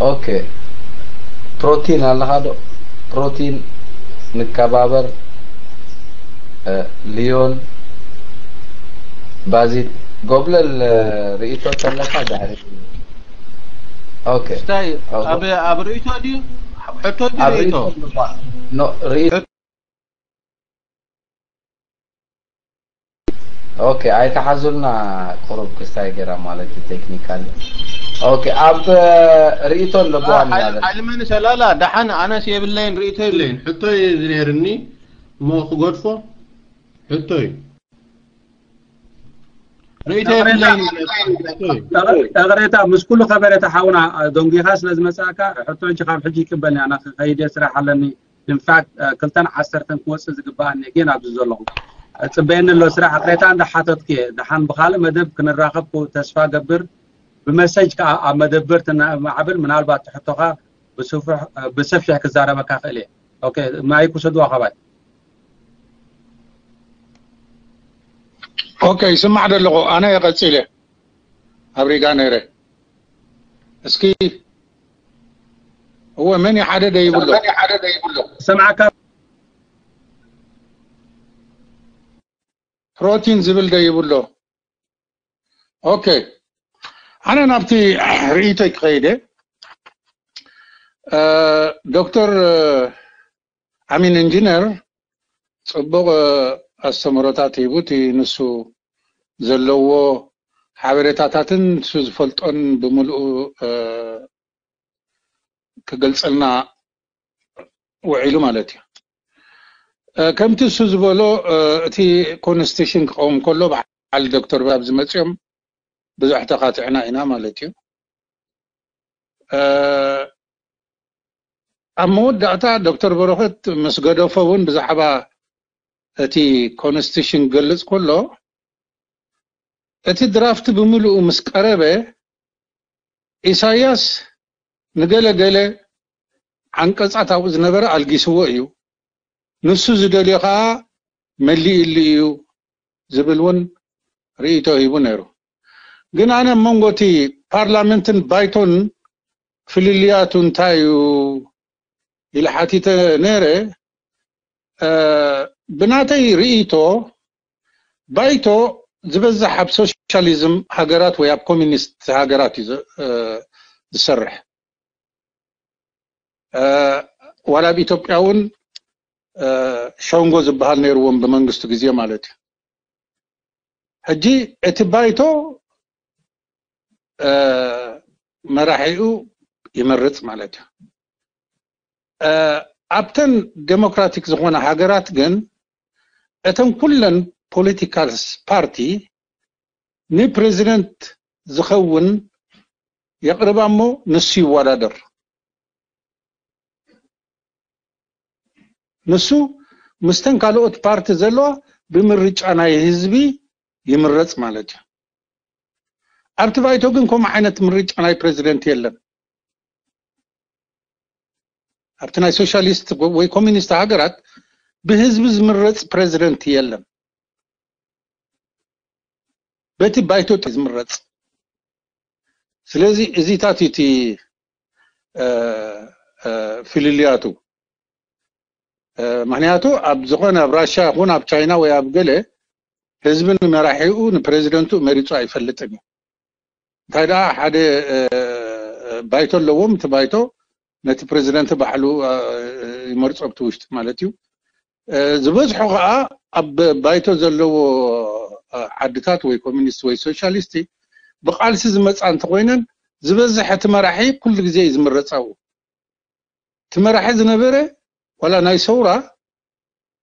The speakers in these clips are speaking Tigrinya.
ኦኬ፣ ፕሮቲን ኣለኻ ዶ? ፕሮቲን፣ ንከባበር። ሊዮን፣ ባዚት፣ ጎብለል። ርእይቶ ተለካ ዳሕሪ። ኦኬ። ስታይ ኣብ ኣብ ርእይቶ ድዩ? ሕቶ ድዩ? ኣብ ርእይቶ? ርእይቶ። ኖ፣ ርእይቶ። ኦኬ፣ ኣይተሓዙልና። ቁሩብ ክስታይ ገይራ ማለት እዩ፣ ቴክኒካል። ኦኬ፣ ኣብ ርእይቶን ለበዋን ማለት። ሓይልመኒ ሰላላ፣ ደሓን ኣነስ የብለይን፣ ርእይቶ የብለይን። ሕቶ እዩ ዝነይርኒ እሞ ክገድፎ። ሕቶ እዩ። ርእይቶ የብለይን። ሕቶ እዩ። ጠቕሬታ፣ ምስ ኩሉ ከበሬታ ሓውና፣ ደንጊኻ ስለ ዝመጻእካ፣ ሕቶ እንጂ ካብ ሕጂ ይቅበልኒ፣ ኣነ ክኸይድ እየ፣ ስራሕ ኣለኒ። ኢንፋክት ክልተን ዓሰርተን ክወፅእ ዝግበኣኒ ግን ኣብዚ ዘለኹ። ፅበየኒ ኣሎ ስራሕ። ቅሬታ እንዳሓተትኩ እየ። ደሓን ብኻልእ መደብ ክንራኸብ ተስፋ ገብር። ብመሰጅ ከዓ ኣብ መደብር ትናማዕብል፣ ምናልባት ትሕቶኻ ብስፍሕ- ብሰፊሕ ክዛረበካ ክእል እየ። ኦኬ፣ ማይክ ውሰድዋ ካባይ። ኦኬ፣ ይስማዕ ደለኹ። ኣነ እየ ቀፂለ። ኣብ ሪጋ ነይረ። እስኪ እወ፣ መን ይሓደደ ይብሎ። ሰምዓካ። ፕሮቲን ዝብል ዶ ይብሎ። ኦኬ፣ ኣነ ናብቲ ርእይቶይ ክኸይደ። ዶክተር ኣሚን ኢንጂነር ፅቡቕ ኣስተምህሮታት ሂቡ፣ እቲ ንሱ ዘለዎ ሓበሬታታትን ንሱ ዝፈልጦን ብምልኡ ክገልፀልና ውዒሉ ማለት እዩ። ከምቲ እሱ ዝበሎ፣ እቲ ኮንስቲቱሽን ክቐውም ከሎ በዓል ዶክተር ባብ ዝመፅኦም ብዙሕ ተኻቲዕና ኢና ማለት እዩ። ኣብ መወዳእታ ዶክተር በረኸት ምስ ገደፎ እውን ብዛዕባ እቲ ኮንስቲቱሽን ክገልፅ ከሎ፣ እቲ ድራፍት ብምልኡ ምስ ቀረበ፣ ኢሳያስ ንገለ ገለ ዓንቀፃት ኣብኡ ዝነበረ ኣልጊስዎ እዩ፣ ንሱ ዝደልዮ ከዓ መሊእሉ እዩ ዝብል እውን ርእይቶ ሂቡ ነይሩ። ግን ኣነ ኣብ መንጎ እቲ ፓርላመንትን ባይቶን ፍልልያቱ እንታይ እዩ ኢለ ሓቲተ ነይረ። ብናተይ ርእይቶ፣ ባይቶ ዝበዝሕ ኣብ ሶሻሊዝም ሃገራት ወይ ኣብ ኮሚኒስት ሃገራት እዩ ዝሰርሕ። ዋላ ኣብ ኢትዮጵያ እውን ሸንጎ ዝበሃል ነይርዎም ብመንግስቱ ግዜ ማለት እዩ። ሕጂ እቲ ባይቶ መራሒኡ ይመርፅ ማለት እዩ። ኣብተን ዴሞክራቲክ ዝኾነ ሃገራት ግን እተን ኩለን ፖለቲካል ፓርቲ ንፕሬዚደንት ዝኸውን የቕርባ እሞ ንሱ ይወዳደር። ንሱ ምስተን ካልኦት ፓርቲ ዘለዋ ብምርጫ ናይ ህዝቢ ይምረፅ ማለት እዩ። ኣብቲ ባይቶ ግን ከምኡ ዓይነት ምርጫ ናይ ፕሬዚደንት የለን። ኣብቲ ናይ ሶሻሊስት ወይ ኮሚኒስት ሃገራት ብህዝቢ ዝምረፅ ፕሬዚደንት የለን። በቲ ባይቶ ዝምረፅ። ስለዚ እዚታት እቲ ፍልልያቱ። ምክንያቱ ኣብ ዝኾነ ኣብ ራሽያ ይኹን ኣብ ቻይና ወይ ኣብ ገለ ህዝቢ ንመራሒኡ ንፕሬዚደንቱ መሪፁ ኣይፈልጥን እዩ። እንታይ ደኣ ሓደ ባይቶ ኣለዎም፣ እቲ ባይቶ ነቲ ፕሬዚደንት ባዕሉ ይመርፆ ኣብቲ ውሽጢ ማለት እዩ። ዝበዝሑ ከዓ ኣብ ባይቶ ዘለዎ ዓድታት ወይ ኮሚኒስት ወይ ሶሻሊስቲ ብቃልሲ ዝመፃ እንተኮይነን ዝበዝሕ እቲ መራሒ ኩሉ ግዜ እዩ ዝምረፅ ኣብኡ። እቲ መራሒ ዝነበረ ዋላ ናይ ሰውራ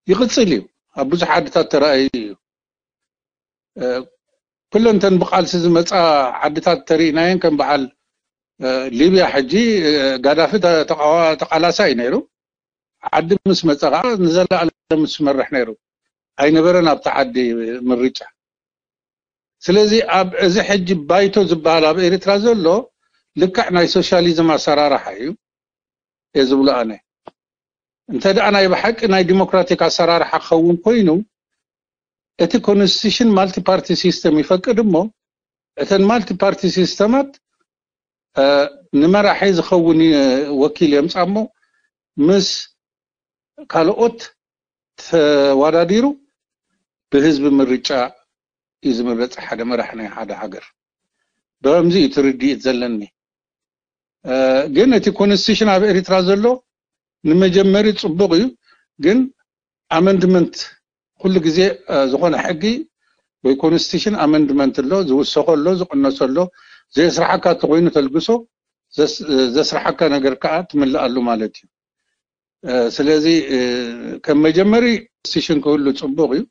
ይቕፅል እዩ። ኣብ ብዙሕ ዓድታት ተራእዩ እዩ። ኩለን እተን ብቃልሲ ዝመፃ ዓድታት ተሪእናየን ከም በዓል ሊብያ ሕጂ ጋዳፊ ተቃላሳይ ነይሩ። ዓዲ ምስ መፀ ከዓ ንዘለኣለም ምስ መርሕ ነይሩ። ኣይነበረን ኣብቲ ዓዲ ምርጫ። ስለዚ ኣብ እዚ ሕጂ ባይቶ ዝበሃል ኣብ ኤርትራ ዘሎ ልክዕ ናይ ሶሻሊዝም ኣሰራርሓ እዩ እየ ዝብሎ ኣነ። እንተ ደኣ ናይ ብሓቂ ናይ ዲሞክራቲክ ኣሰራርሓ ክኸውን ኮይኑ እቲ ኮንስቲቱሽን ማልቲ ፓርቲ ሲስተም ይፈቅድ እሞ እተን ማልቲ ፓርቲ ሲስተማት ንመራሒ ዝኸውን ወኪል የምጻ እሞ ምስ ካልኦት ተዋዳዲሩ ብህዝቢ ምርጫ እዩ ዝምረጽ ሓደ መራሕ ናይ ሓደ ሃገር። ብኸምዚ እዩ ትርድኢት ዘለኒ። ግን እቲ ኮንስቲቱሽን ኣብ ኤሪትራ ዘሎ ንመጀመሪ ጽቡቕ እዩ። ግን ኣመንድመንት ኩሉ ግዜ ዝኾነ ሕጊ ወይ ኮንስቲቱሽን ኣመንድመንት ኣሎ፣ ዝውሰኾ ኣሎ፣ ዝቕነሶ ኣሎ። ዘየስራሓካ እንተኾይኑ ተልግሶ፣ ዘስራሓካ ነገር ከዓ ትምልኣሉ ማለት እዩ። ስለዚ ከም መጀመሪ ኮንስቲቱሽን ክህሉ ጽቡቕ እዩ።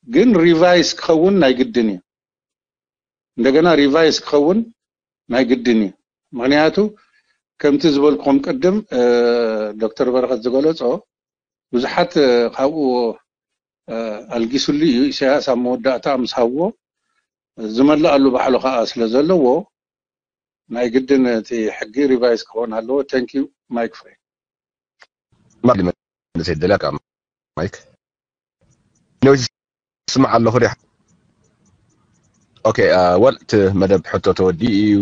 ግን ሪቫይስ ክኸውን ናይ ግድን እዩ። እንደገና ሪቫይስ ክኸውን ናይ ግድን እዩ። ምክንያቱ ከምቲ ዝበልኩም ቅድም ዶክተር በረኸት ዝገለጾ ብዙሓት ካብኡ ኣልጊሱሉ እዩ። ኢሳያስ ኣብ መወዳእታ ምስ ሃብዎ ዝመልኣሉ ባዕሉ ከዓ ስለ ዘለዎ ናይ ግድን እቲ ሕጊ ሪቫይስ ክኸውን ኣለዎ። Thank you. Mike free. ማሊ መልሰ ይደልያ ካብ ማይክ ነውሽ ስማዕ ኣለኹ ዲያ? ኦኬ፣ ወል እቲ መደብ ሕቶ ተወዲኡ እዩ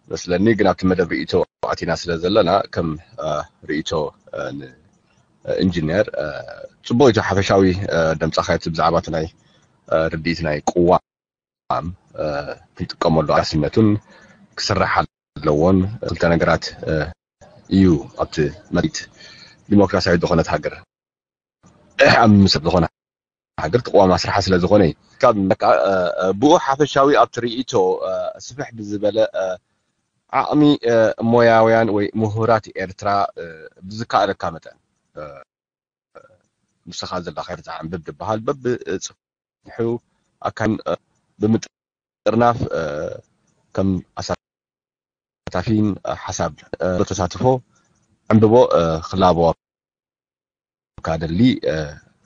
መስለኒ፣ ግን ኣብቲ መደብ ርእይቶ ኣቲና ስለ ዘለና ከም ርእይቶ ኢንጂነር ጽቡቅ እዩ ሓፈሻዊ ደምጻኻየት ብዛዕባ እቲ ናይ ርድኢት ናይ ቅዋም ክንጥቀመሉ ኣስነቱን ክስራሕ ኣለዎን ክልተ ነገራት እዩ ኣብቲ መሪት ዲሞክራሲያዊት ዝኾነት ሃገር ኣብ ምሰብ ዝኾነ ሃገር ተቋም ኣስራሓ ስለ ዝኾነ እዩ። ካብ ብኡ ሓፈሻዊ ኣብቲ ርእይቶ ስፍሕ ብዝበለ ዓቕሚ ሞያውያን ወይ ምሁራት ኤርትራ ብዝከኣለካ መጠን ንስኻ ዘለኻዮ ዘዓንብብ ዝበሃል በብጽፍሑ ኣካን ብምጥርናፍ ከም ኣሳታፊን ሓሳብ ተሳትፎ ዕንብቦ ክላበወካ ደሊ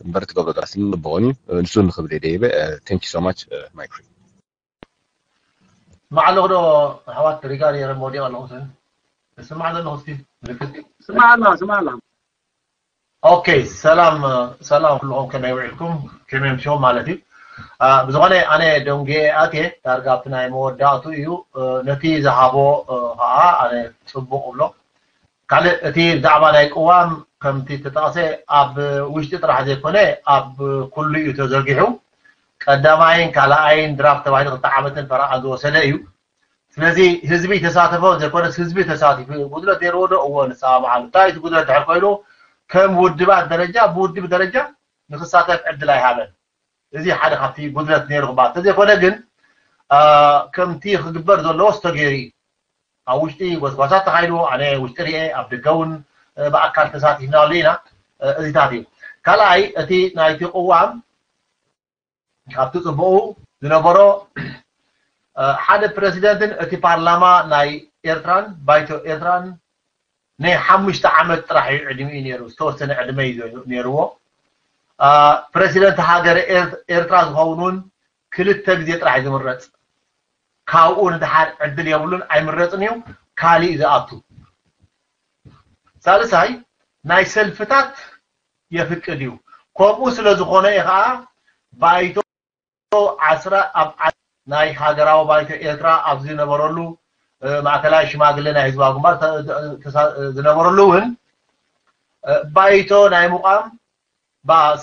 እምበር ትገብሮ ጥራስን ጽቡቕን እዩ። ንሱ ንኽብል ደይበ thank you so much. Mike free. ስማዕ ኣለኹ ዶ ኣሕዋት? ሪጋ ነይረ መወዲቕ ኣለኹ። ስን ስማዕ ዘለኹ እስቲ ምልክት ስማዕ ኣላ ስማዕ ኣላ። ኦኬ፣ ሰላም ሰላም ኩልኹም፣ ከመይ ውዒልኩም? ከመይ ምሽኹም ማለት እዩ። ብዝኾነ ኣነ ደንጉየ ኣትየ ዳርጋ ኣብቲ ናይ መወዳእቱ እዩ። ነቲ ዝሃቦ ከዓ ኣነ ጽቡቕ እብሎ። ካልእ እቲ ብዛዕባ ናይ ቅዋም ከምቲ ተጠቕሰ ኣብ ውሽጢ ጥራሕ ዘይኮነ ኣብ ኩሉ እዩ ተዘርጊሑ። ቀዳማይን ካልኣይን ድራፍት ተባሂሉ ክልተ ዓመትን ፈረቓን ዝወሰደ እዩ። ስለዚ ህዝቢ ተሳተፎ ዘይኮነስ ህዝቢ ተሳቲፉ ጉድለት ነይርዎ ዶ? እዎ ንስማማዓሉ። እንታይ እቲ ጉድለት ድሕር ኮይኑ ከም ውድባት ደረጃ ብውድብ ደረጃ ንክሳተፍ ዕድል ኣይሃበን። እዚ ሓደ ካብቲ ጉድለት ነይሩ ክበሃል ተዘይኮነ ግን ከምቲ ክግበር ዘለዎ ዝተገይሩ እዩ። ኣብ ውሽጢ ጎስጓሳት ተኻይድዎ ኣነ ውሽጢ ርኤ ኣብ ደገ እውን ብኣካል ተሳቲፍናሉ ኢና። እዚታት እዩ። ካልኣይ እቲ ናይቲ ቅዋም ካብቲ ጽቡቑ ዝነበሮ ሓደ ፕረሲደንትን እቲ ፓርላማ ናይ ኤርትራን ባይቶ ኤርትራን ናይ ሓሙሽተ ዓመት ጥራሕ እዩ ዕድሚኡ ነይሩ። ዝተወሰነ ዕድመ እዩ ነይርዎ። ፕረሲደንት ሃገር ኤርትራ ዝኸውን እውን ክልተ ግዜ ጥራሕ እዩ ዝምረፅ። ካብኡ ንድሓር ዕድል የብሉን፣ ኣይምረፅን እዩ፣ ካሊእ ዝኣቱ። ሳልሳይ ናይ ሰልፍታት የፍቅድ እዩ። ከምኡ ስለ ዝኾነ እዩ ከዓ ባይቶ ዓስራ ኣብ ናይ ሃገራዊ ባይቶ ኤርትራ ኣብ ዝነበረሉ ማእከላይ ሽማግለ ናይ ህዝባዊ ግንባር ዝነበረሉ እውን ባይቶ ናይ ምቋም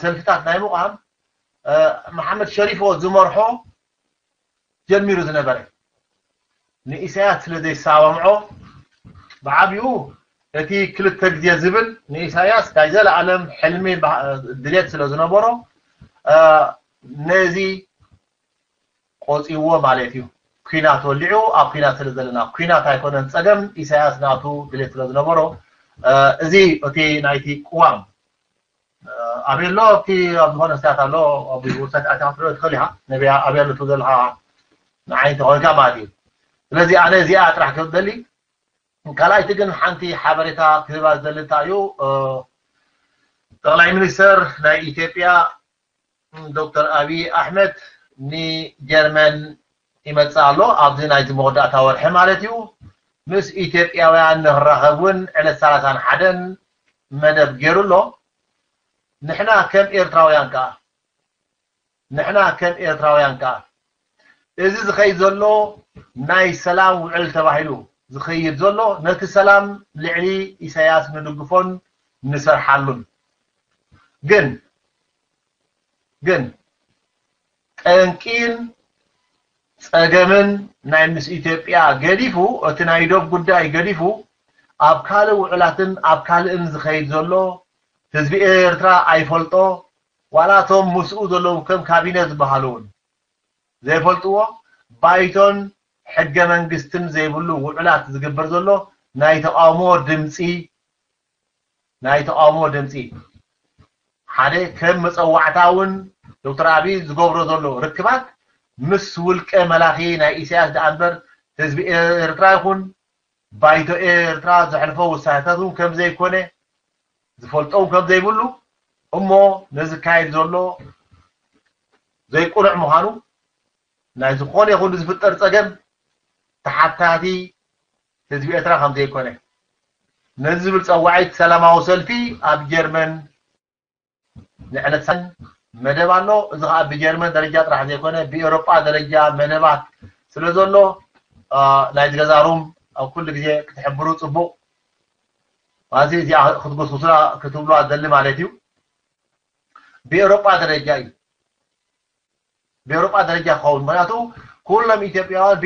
ሰልፍታት ናይ ምቋም መሓመድ ሸሪፎ ዝመርሖ ጀሚሩ ዝነበረ ንኢሳያስ ስለ ዘይሰማምዖ ብዓብኡ እቲ ክልተ ግዜ ዝብል ንኢሳያስ ናይ ዘለኣለም ሕልሚ ድሌት ስለ ዝነበሮ ነዚ ቆፂዎ ማለት እዩ። ኩናት ወሊዑ ኣብ ኩናት ስለ ዘለና ኩናት ኣይኮነን ፀገም ኢሳያስ ናቱ ድሌት ስለ ዝነበሮ እዚ እቲ ናይቲ ቅዋም ኣበይ ኣሎ ኣብቲ ኣብ ዝኾነ ስታት ኣሎ ኣብ ውሳት ኣቲኻ ክትሪኦ ትኽእል ኢኻ ነቢያ ኣበይ ኣሎ ትብል ዘለኻ ንዓይ እንተኾንካ ማለት እዩ። ስለዚ ኣነ እዚኣ ጥራሕ ክብል ደሊ ካልኣይቲ ግን ሓንቲ ሓበሬታ ክህባ ዝደሊ እንታይ እዩ ጠቅላይ ሚኒስተር ናይ ኢትዮጵያ ዶክተር ኣብይ ኣሕመድ ንጀርመን ይመፅእ ኣሎ ኣብዚ ናይዚ መወዳእታ ወርሒ ማለት እዩ ምስ ኢትዮጵያውያን ንክራኸብ እውን ዕለት ሰላሳን ሓደን መደብ ገይሩ ኣሎ ንሕና ከም ኤርትራውያን ከዓ ንሕና ከም ኤርትራውያን ከዓ እዚ ዝኸይድ ዘሎ ናይ ሰላም ውዕል ተባሂሉ ዝኸይድ ዘሎ፣ ነቲ ሰላም ልዕሊ ኢሳያስ ንድግፎን ንሰርሓሉን። ግን ግን ጠንቂን ጸገምን ናይ ምስ ኢትዮጵያ ገዲፉ፣ እቲ ናይ ዶብ ጉዳይ ገዲፉ፣ ኣብ ካልእ ውዕላትን ኣብ ካልእን ዝኸይድ ዘሎ፣ ህዝቢ ኤርትራ ኣይፈልጦ፣ ዋላ እቶም ምስኡ ዘለዉ ከም ካቢነ ዝበሃሉ እውን ዘይፈልጥዎ፣ ባይቶን ሕገ መንግስትን ዘይብሉ ውዕላት ዝግበር ዘሎ ናይ ተቃውሞ ድምፂ፣ ናይ ተቃውሞ ድምፂ ሓደ ከም መፀዋዕታ እውን ዶክተር ኣብይ ዝገብሮ ዘሎ ርክባት ምስ ውልቀ መላኺ ናይ ኢሳያስ ደኣ እምበር ህዝቢ ኤርትራ ይኹን ባይቶ ኤርትራ ዘሕልፎ ውሳነታት እውን ከም ዘይኮነ ዝፈልጦ እውን ከም ዘይብሉ እሞ ነዚ ዝካየድ ዘሎ ዘይቁኑዕ ምዃኑ ናይ ዝኾነ ይኹን ዝፍጠር ጸገም ተሓታቲ ህዝቢ ኤርትራ ከም ዘይኮነ ነዚ ዝብል ጸዋዒት ሰላማዊ ሰልፊ ኣብ ጀርመን ንዕለትሳን መደብ ኣሎ። እዚ ከዓ ብጀርመን ደረጃ ጥራሕ ዘይኮነ ብኤውሮጳ ደረጃ መደባት ስለ ዘሎ ናይዚ ገዛ ሩም ኣብ ኩሉ ግዜ ክትሕብሩ ጽቡቕ። እዚ እዚኣ ክትጉስጉሱላ ክትብሉዋ ደሊ ማለት እዩ። ብኤውሮጳ ደረጃ እዩ። ብኤውሮጳ ደረጃ ክኸውን ምክንያቱ ኩሎም ኢትዮጵያውያን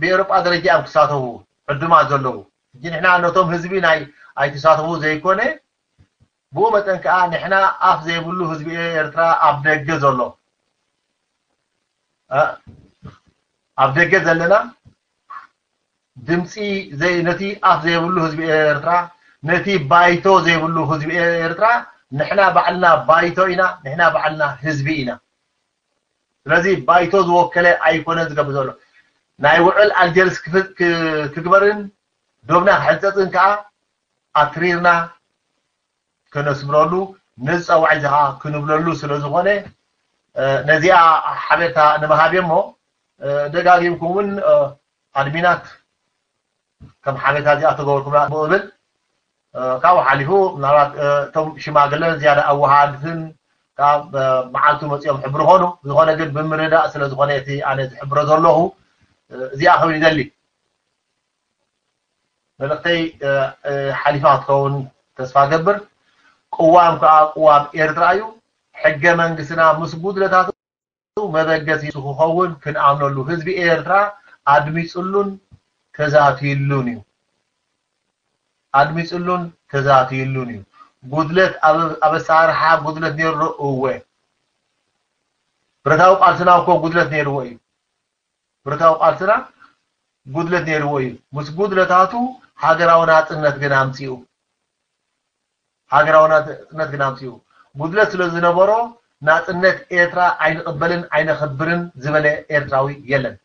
ብኤውሮጳ ደረጃ እዮም ክሳተፉ ዕዱማት ዘለዉ። እጂ ንሕና ነቶም ህዝቢ ናይ ኣይትሳተፉ ዘይኮነ ብኡ መጠን ከዓ ንሕና ኣፍ ዘይብሉ ህዝቢ ኤርትራ ኣብ ደገ ዘሎ ኣብ ደገ ዘለና ድምፂ ነቲ ኣፍ ዘይብሉ ህዝቢ ኤርትራ ነቲ ባይቶ ዘይብሉ ህዝቢ ኤርትራ ንሕና ባዕልና ባይቶ ኢና፣ ንሕና ባዕልና ህዝቢ ኢና። ስለዚ ባይቶ ዝወከለ ኣይኮነን ዝገብር ዘሎ ናይ ውዕል ኣልጀርስ ክግበርን ዶብና ክሕንፀፅን ከዓ ኣትሪርና ከነስምረሉ ነዚ ፃዋዒ እዚ ከዓ ክንብለሉ ስለ ዝኾነ ነዚኣ ሓበሬታ ንምሃብ እሞ ደጋጊምኩም እውን ኣድሚናት ከም ሓበሬታ እዚኣ ተገበርኩምና እብል ካብኡ ሓሊፉ ምናልባት እቶም ሽማግለን ዝያዳ ኣወሃድትን ካብ መዓልቱ መፂኦም ሕብሪ ኾኑ ዝኾነ ግን ብምርዳእ ስለ ዝኾነ እቲ ኣነ ዝሕብሮ ዘለኹ እዚኣ ክብል ይደሊ መልእክተይ ሓሊፋ ክትከውን ተስፋ ገብር። ቅዋም ከዓ ቅዋም ኤርትራ እዩ። ሕገ መንግስትና ምስ ጉድለታቱ መበገሲ ክኸውን ክንኣምነሉ ህዝቢ ኤርትራ ኣድሚፅሉን ተዛትይሉን እዩ። ኣድሚፅሉን ተዛትይሉን እዩ። ጉድለት ኣብ ኣበሳርሓ ጉድለት ነይሩ እወ። ብረታዊ ቃልስና እኮ ጉድለት ነይርዎ እዩ። ብረታዊ ቃልስና ጉድለት ነይርዎ እዩ። ምስ ጉድለታቱ ሃገራዊ ናፅነት ግን ኣምፂኡ። ሃገራዊ ናፅነት ግን ኣምፂኡ። ጉድለት ስለ ዝነበሮ ናፅነት ኤርትራ ኣይንቕበልን ኣይነኽብርን ዝበለ ኤርትራዊ የለን።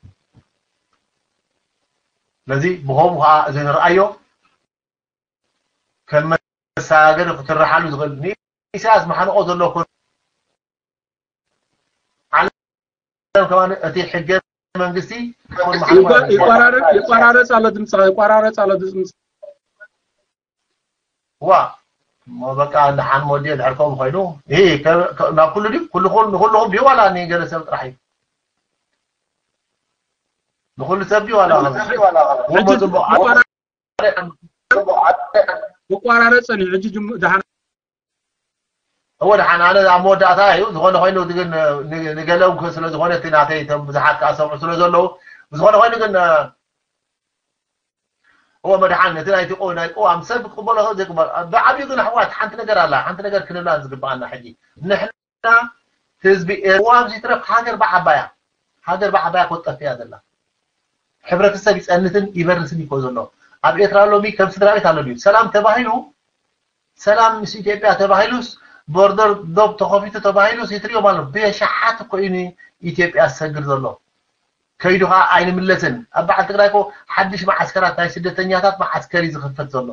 ስለዚ ብኸምኡ ከዓ እዚ ንርኣዮ ከም መሰጋገሪ ክትርሓሉ ዝኽእል ንኢሳያስ መሓንቆ ዘሎ ኮ ዓለም ከማን እቲ ሕገ መንግስቲ ይቋራረጽ ኣሎ ድምፅኻ ይቋራረጽ ኣሎ ድምፅ ዋ በቃ እንድሓን ወዲ ድሕር ከምኡ ኮይኑ ይሄ ናብ ኩሉ ድዩ ኩልኹም ንኩልኹም ድዩ ዋላ ንገለ ሰብ ጥራሕ እዩ ንኩሉ ሰብ ድዩ ዋላ ይቋራረጽ ጸኒሑ ሕጂ ድሓን እወ ደሓን ኣነ ኣብ መወዳእታ እዩ ዝኾነ ኮይኑ ግን ንገለ ስለ ዝኾነ እቲ ናተይ እቶም ብዙሓት ከዓ ሰምዑ ስለ ዘለዉ ብዝኾነ ኮይኑ ግን እወ መድሓን እቲ ናይ ናይ ቅዋም ሰብ ክቕበሎ ዘይቅበል ብዓብዩ ግን ኣሕዋት ሓንቲ ነገር ኣላ ሓንቲ ነገር ክንብላ ዝግበኣና ሕጂ ንሕና ህዝቢ ኤርትራ ኣብዚ ትረፍ ሃገር ብዓባያ ሃገር ብዓባያ ክትጠፍእ እያ ዘላ ሕብረተሰብ ይፀንትን ይበርስን ይኮ ዘሎ ኣብ ኤርትራ ሎሚ ከም ስድራ ቤት ኣሎ ድዩ ሰላም ተባሂሉ ሰላም ምስ ኢትዮጵያ ተባሂሉስ ቦርደር ዶብ ተኸፊቱ ተባሂሉስ ይትሪኦ ማለት ብየሻሓት እኮ እዩ ንኢትዮጵያ ዝሰግር ዘሎ ከይዱ ከዓ ኣይንምለስን ኣብ በዓል ትግራይ እኮ ሓድሽ መዓስከራት ናይ ስደተኛታት መዓስከር እዩ ዝኽፈት ዘሎ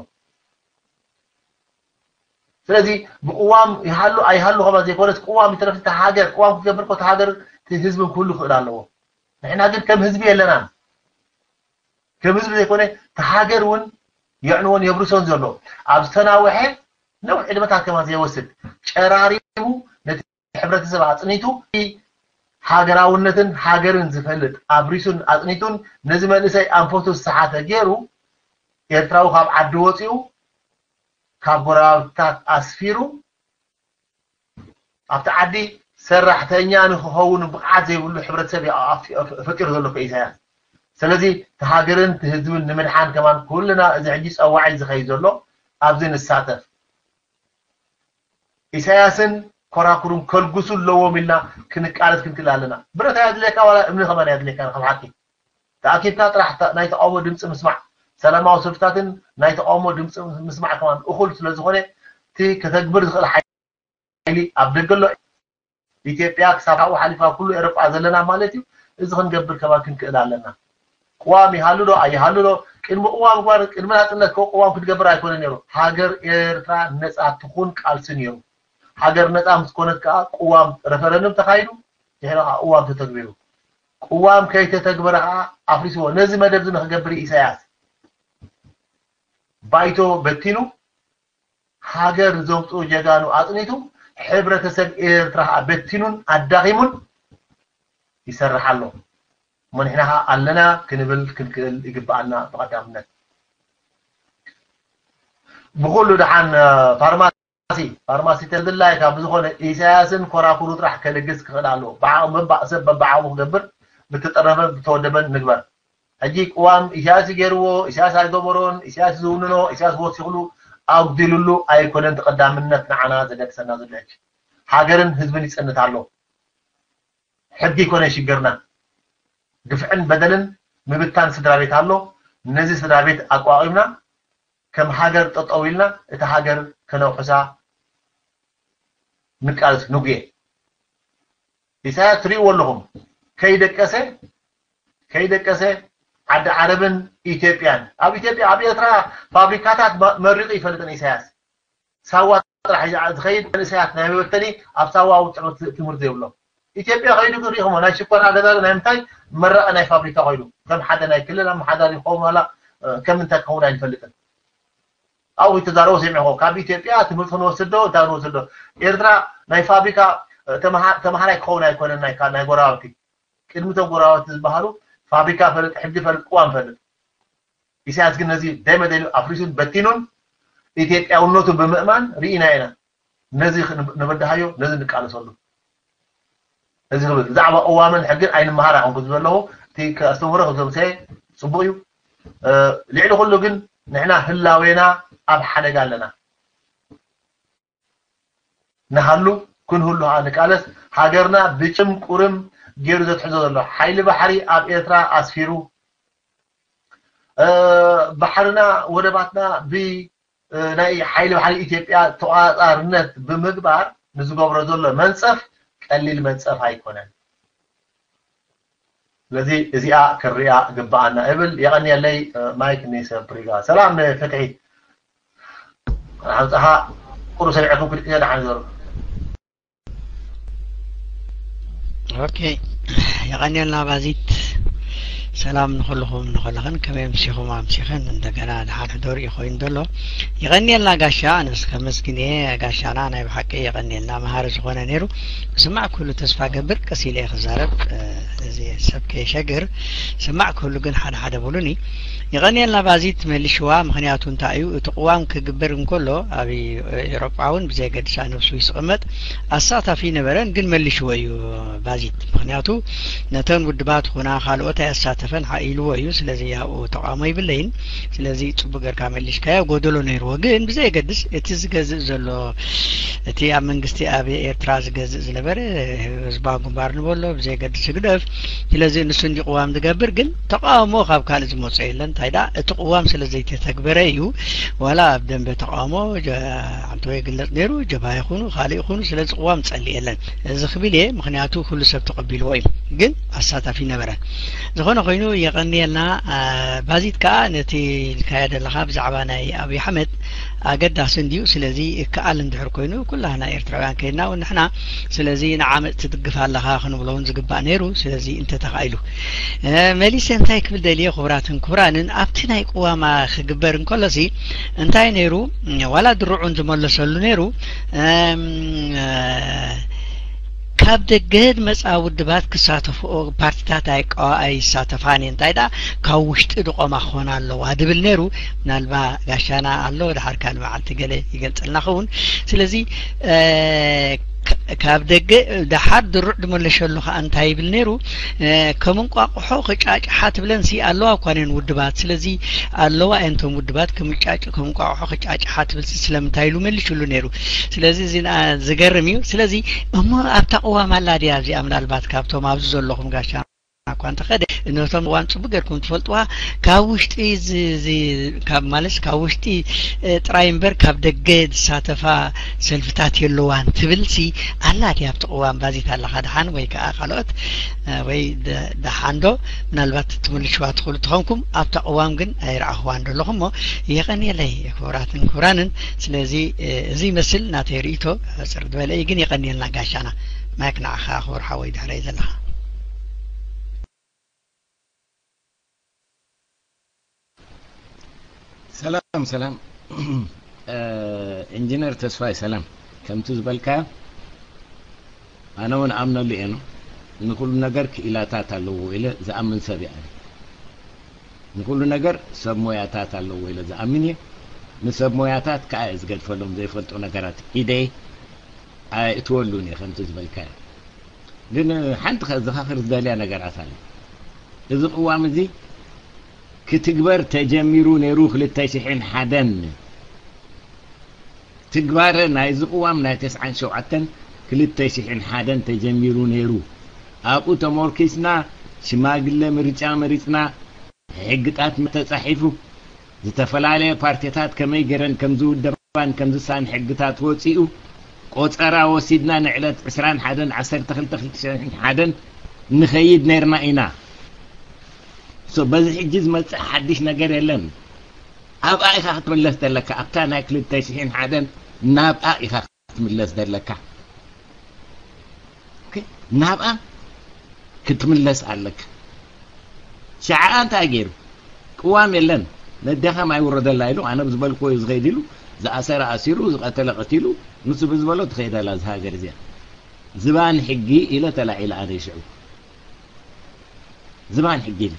ስለዚ ብቅዋም ይሃሉ ኣይሃሉ ከማ ዘይኮነስ ቅዋም ይትረፍ እቲ ሃገር ቅዋም ክትገብር እኮ እቲ ሃገር እቲ ህዝብን ክህሉ ክእል ኣለዎ ንሕና ግን ከም ህዝቢ የለናን ከም ህዝቢ ዘይኮነ እቲ ሃገር እውን የዕንዎን የብርሶን ዘሎ ኣብ ዝተናወሐ ነዊሕ ዕድመታት ከማ ዘይወስድ ጨራሪቡ ነቲ ሕብረተሰብ ኣፅኒቱ ሃገራውነትን ሃገርን ዝፈልጥ ኣብሪሱን ኣፅኒቱን ነዚ መንእሰይ ኣንፈቱ ዝሰሓተ ገይሩ ኤርትራዊ ካብ ዓዲ ወፂኡ፣ ካብ ጎረባብታት ኣስፊሩ፣ ኣብቲ ዓዲ ሰራሕተኛ ንክኸውን ብቕዓት ዘይብሉ ሕብረተሰብ እዩ ኣፍ-፣ ኣፍ-፣ ፈጢሩ ዘሎ እኮ ኢሳያስ። ስለዚ እቲ ሃገርን እቲ ህዝብን ንምድሓን ከማን ኩልና እዚ ሕጂ ጸዋዒ ዝኸይድ ዘሎ ኣብዚ ንሳተፍ። ኢሳያስን ኮራኩሩን ከልግሱ ኣለዎም ኢልና ክንቃለስ ክንክእል ኣለና። ብረት ኣየድልየካ ዋላ እምኒ ከማን ኣየድልየካ ካብ ሓቂ። ተኣኪብካ ጥራሕ ተ-፣ ናይ ተቃውሞ ድምፂ ምስማዕ፣ ሰላማዊ ሰልፍታትን ናይ ተቃውሞ ድምፂ ምስማዕ ከማን እኹል ስለ ዝኾነ፣ እቲ ከተግብር ዝኽእል ሓይሊ ኣብ ደገ ኣሎ። ኢትዮጵያ ክሳብ ካብኡ ሓሊፋ ኩሉ ኤውሮጳ ዘለና ማለት እዩ። እዚ ክንገብር ከማን ክንክእል ኣለና። ቅዋም ይሃሉ ዶ ኣይሃሉ ዶ፣ ቅድሚ ቅዋም እኳ፣ ቅድሚ ናጽነት እኮ ቅዋም ክትገብር ኣይኮነ ነይሩ። ሃገር ኤርትራ ነጻ ትኹን ቃልሲ ነይሩ። ሃገር ነጻ ምስ ኮነት ከኣ ቅዋም፣ ረፈረንዱም ተኻይዱ፣ ድሕሪ ከኣ ቅዋም ተተግቢሩ። ቅዋም ከይተተግበረ ከኣ ኣፍሪስዎ። ነዚ መደብ እዚ ንክገብር እዩ ኢሳያስ ባይቶ በቲኑ፣ ሃገር ዘውፅኡ ጀጋኑ ኣፅኒቱ፣ ሕብረተሰብ ኤርትራ ከኣ በቲኑን ኣዳኺሙን ይሰርሕ ኣሎ። እሞ ንሕና ከኣ ኣለና ክንብል ክንክእል ይግብኣና ብቐዳምነት። ብኹሉ ደሓን፣ እ፣ ፋርማሲ፣ ፋርማሲ ተድላይካ ብዝኾነ ኢሳያስን ኮራኩሩ ጥራሕ ከልግስ ክኽእል ኣለዎ። ብዓቕሚ፣ በ-፣ ሰብ በብዓቕሙ ክገብር፣ ብተጠረፈን ብተወደበን ንግበር። ሕጂ ቅዋም ኢሳያስ ይገርዎ፣ ኢሳያስ ኣይገበሮን፣ ኢሳያስ ዝውንኖ፣ ኢሳያስ ወሲኽሉ፣ ኣጉዲልሉ ኣይኮነን። ተቐዳምነት ንዓና ዘገድሰና ዘሎ ሕጂ ሃገርን ህዝብን ይጸንት ኣሎ። ሕጊ ይኮነ ሽግርና። ግፍዕን በደልን ምብታን ስድራ ቤት ኣሎ። ነዚ ስድራ ቤት ኣቋቒምና ከም ሃገር ጠጠው ኢልና እቲ ሃገር ከነውሕሳ ንቃልስ ንጉየ። ኢሳያስ ትሪእዎ ኣለኹም። ከይደቀሰ፣ ከይደቀሰ ዓዲ ዓረብን ኢትዮጵያን። ኣብ ኢትዮጵያ፣ ኣብ ኤርትራ ፋብሪካታት መ-፣ መሪቑ ይፈልጥን ኢሳያስ። ሳዋ ጥራሕ እዩ ዝዓ-፣ ዝኸይድ መንእሰያት ናይ መበተኒ ኣብ ሳዋ ውፅዕ ትምህርቲ ዘይብሎም። ኢትዮጵያ ከይዱ ግን ሪኢኹሞ፣ ናይ ሽኮር ኣገዛዝ ናይ ምንታይ መረቐ ናይ ፋብሪካ ኮይኑ፣ ከም ሓደ ናይ ክልል ኣመሓዳሪ ክኸውን ዋላ፣ እ፣ ከም እንታይ ክኸውን ኣይንፈልጥን። ኣብኡ ይተዛረቡ ሰሚዕኹም። ካብ ኢትዮጵያ ትምህርቲ ክንወስድ ዶ፣ እንታይ ክንወስድ ዶ? ኤርትራ ናይ ፋብሪካ፣ እ፣ ተምሃ-፣ ተምሃራይ ክኸውን ኣይኮነን ናይ ካ-፣ ናይ ጎረባብቲ። ቅድሚ እቶም ጎረባብቲ ዝበሃሉ ፋብሪካ ፈልጥ፣ ሕጊ ፈልጥ፣ ቅዋም ፈልጥ። ኢሳያስ ግን ነዚ ደመ ደልዩ ኣፍሪሱን በቲኑን ኢትዮጵያውነቱ ብምእማን ርኢና ኢና። ነዚ ክን-፣ ንበድሃዮ፣ ነዚ ንቃለሰሉ። እዚ ክብል ብዛዕባ ቅዋምን ሕግን ኣይንመሃር ኣይኮንኩ ዝበለኹ፣ እቲ ከስተምህሮ ክዘምሰየ ጽቡቕ እዩ። እ፣ ልዕሊ ኩሉ ግን ንሕና ህላዌና ኣብ ሓደጋ ኣለና። ንሃሉ፣ ክንህሉ ኸዓ ንቃለስ። ሃገርና ብጭም ቁርም ገይሩ ዘትሕዞ ዘሎ ሓይሊ ባሕሪ ኣብ ኤርትራ ኣስፊሩ፣ እ፣ ባሕርና፣ ወደባትና ብ-፣ እ፣ ናይ ሓይሊ ባሕሪ ኢትዮጵያ ተቆጻጻርነት ብምግባር ንዝገብሮ ዘሎ መንጸፍ ቀሊል መንጸፍ ኣይኮነን። ስለዚ እዚኣ ክርኣ ግብኣና እብል። የቐንየለይ፣ እ፣ ማይክ ንሰብ ፕሪጋ። ሰላም ንፍትሒ። ሓንጻኻ ቁሩ ሰሚዐኩም ክድቅየ ደሓን ዘሩ። ኦኬ፣ የቐንየልና ባዚት። ሰላም ንኹልኹም ንኹልኽን፣ ከመይ ኣምሲኹም ኣምሲኽን? እንደገና ደሓን ሕደሩ እዩ ኮይኑ ዘሎ። የቐንየልና ጋሻ፣ ኣነስ ከመስግን እየ። ጋሻና ናይ ብሓቂ የቐንየልና፣ መሃሪ ዝኾነ ነይሩ። ዝስማዕ ኩሉ ተስፋ ገብር፣ ቀስ ኢለ እየ ክዛረብ። እ፣ እዚ ሰብ ከየሸግር፣ ስማዕ ክህሉ ግን ሓደ ሓደ በሉኒ። የቐንየልና ባዚት መልሽዋ፣ ምኽንያቱ እንታይ እዩ? እቲ ቅዋም ክግበር እንከሎ ኣብ ኤውሮጳ እውን ብዘየገድሳ ነብሱ ይስቐመጥ ኣሳታፊ ነበረን፣ ግን መልሽዎ እዩ ባዚት። ምኽንያቱ ነተን ውድባት ኹና ካልኦት ኣያሳተፈን ሓ-፣ ኢልዎ እዩ። ስለዚ ኣብኡ ተቃውሞ ይብለይን። ስለዚ ጽቡቅ ጌርካ መሊስካዮ። ጎደሎ ነይርዎ፣ ግን ብዘየገድስ እቲ ዝገዝእ ዘሎ፣ እቲ ኣብ መንግስቲ ኣብ ኤርትራ ዝገዝእ ዝነበረ ህዝባዊ ግንባር ንበሎ፣ ብዘየገድስ ህግደፍ። ስለዚ ንሱ እንዲ ቅዋም ዝገብር፣ ግን ተቃውሞ ካብ ካልእ ዝመጾ የለን። እንታይ ደኣ፣ እቲ ቅዋም ስለ ዘይተተግበረ እዩ። ዋላ ኣብ ደንበ ተቃውሞ ጀ-፣ ኣንቶ ይግለጽ ነይሩ፣ ጀብሃ ይኹኑ፣ ካልእ ይኹኑ፣ ስለዚ ቅዋም ጸልእ የለን። እዚ ክብል እየ፣ ምኽንያቱ ኩሉ ሰብ ተቐቢልዎ እዩ። ግን ኣሳታፊ ነበረ። ዝኾነ ኮይኑ የቐንየልና። አ፣ ባዚት ከኣ ነቲ ኢልካዮ ዘለኻ ብዛዕባ ናይ ኣብይ ኣሕመድ ኣገዳሲ እንድዩ። ስለዚ ይከኣል እንድሕር ኮይኑ ኩላህና ኤርትራውያን ከይድና እውን ንሕና ስለዚ ንዓመጽ ትድግፍ ኣለኻ ክንብሎ እውን ዝግባእ ነይሩ። ስለዚ እንተተኻኢሉ፣ እ፣ መሊሰ እንታይ ክብል ደልየ ክቡራትን ክቡራንን ኣብቲ ናይ ቅዋማ ክግበር እንከሎሲ እንታይ ነይሩ? ዋላ ድርዑን ዝመለሰሉ ነይሩ። እም፣ እ፣ ካብ ደገ ዝመጻ ውድባት ክሳተፍኦ ፓርቲታት ኣይቃዋ ኣይሳተፋን እየን። እንታይ ደኣ ካብ ውሽጢ ድቆማ ክኾና ኣለዋ ድብል ነይሩ። ምናልባ ጋሻና ኣሎ ድሓር ካልእ መዓልቲ ገለ ይገልጸልና ኸውን። ስለዚ ካብ ደገ ደሓር ድሩዕ ድመለሸሉ ከዓ እንታይ ይብል ነይሩ? ከም እንቋቑሖ ክጫጭሓ ትብለን ሲ ኣለዋ እኳ ነን ውድባት። ስለዚ ኣለዋ እየን እቶም ውድባት ክምጫጭ ከም እንቋቑሖ ክጫጭሓ ትብል ሲ ስለምንታይ ኢሉ መሊሽሉ ነይሩ። ስለዚ እዚ ዝገርም እዩ። ስለዚ እሞ ኣብታ ቅዋም ኣላ ድያ እዚኣ? ምናልባት ካብቶም ኣብዚ ዘለኹም ጋሻ እኳ እንተኸደ ነቶም ቅዋም ጽቡቅ ጌርኩም ትፈልጥዋ። ካብ ውሽጢ ካብ ማለት ካብ ውሽጢ ጥራይ እምበር ካብ ደገ ዝሳተፋ ሰልፍታት የለዋን ትብል ሲ ኣላ ድያ ኣብቲ ቅዋም? ባዚት ኣለኻ ደሓን ወይ ከዓ ካልኦት ወይ ደሓን ዶ? ምናልባት ትምልሽዋ ትኽእሉ ተኾንኩም ኣብታ ቅዋም ግን ኣይረኣኽዋን ደለኹ እሞ የቐንየለይ ክቡራትን ክቡራንን። ስለዚ እዚ ይመስል ናተይ ርእይቶ። ሕጽር ዝበለ እዩ ግን የቐንየልና ጋሻና። ማይክ ንዓኻ ክቡር ሓወይ ድሕረይ ዘለኻ። ሰላም ሰላም። ኢንጂነር ተስፋይ ሰላም። ከምቲ ዝበልካዮ ኣነ እውን ኣምነሉ እየ። ንኩሉ ነገር ክኢላታት ኣለዎ ኢለ ዝኣምን ሰብ እየ። ንኩሉ ነገር ሰብ ሞያታት ኣለዎ ኢለ ዝኣምን እየ። ንሰብ ሞያታት ከዓ እየ ዝገድፈሎም ዘይፈልጦ ነገራት ኢደይ ኣየእትወሉን እየ ከምቲ ዝበልካዮ። ግን ሓንቲ ከዘኻኽር ዝደልያ ነገራት ኣሎ። እዚ ቅዋም እዚ ክትግበር ተጀሚሩ ነይሩ ክልተ ሽሕን ሓደን። ትግባረ ናይዚ ቅዋም ናይ ተስዓን ሸውዓተን ክልተ ሽሕን ሓደን ተጀሚሩ ነይሩ። ኣብኡ ተሞርኪስና ሽማግለ ምርጫ መሪፅና ሕግታት ተፃሒፉ ዝተፈላለየ ፓርቲታት ከመይ ገይረን ከም ዝውደባን ከም ዝሳን ሕግታት ወፂኡ ቆፀራ ወሲድና ንዕለት ዕስራን ሓደን ዓሰርተ ክልተ ክልተ ሽሕን ሓደን ንኸይድ ነይርና ኢና። በዚ ሕጂ ዝመፅእ ሓድሽ ነገር የለን። ኣብኣ ኢኻ ክትምለስ ዘለካ ኣብታ ናይ ክልተ ሽሕን ሓደን ናብኣ ኢኻ ክትምለስ ዘለካ። ናብኣ ክትምለስ ኣለካ። ሸዓ እንታይ ገይሩ? ቅዋም የለን። ነዴኻ ማይ ውረደላ ኢሉ ኣነ ብዝበልክዎ እዩ ዝኸይድ ኢሉ ዝኣሰረ ኣሲሩ ዝቐተለ ቀቲሉ ንሱ ብዝበሎ ትኸይድ ኣላ እዛ ሃገር እዚኣ። ዝባን ሕጊ ኢለ ተላዒለ ኣነ ሽዑ። ዝባን ሕጊ ኢለ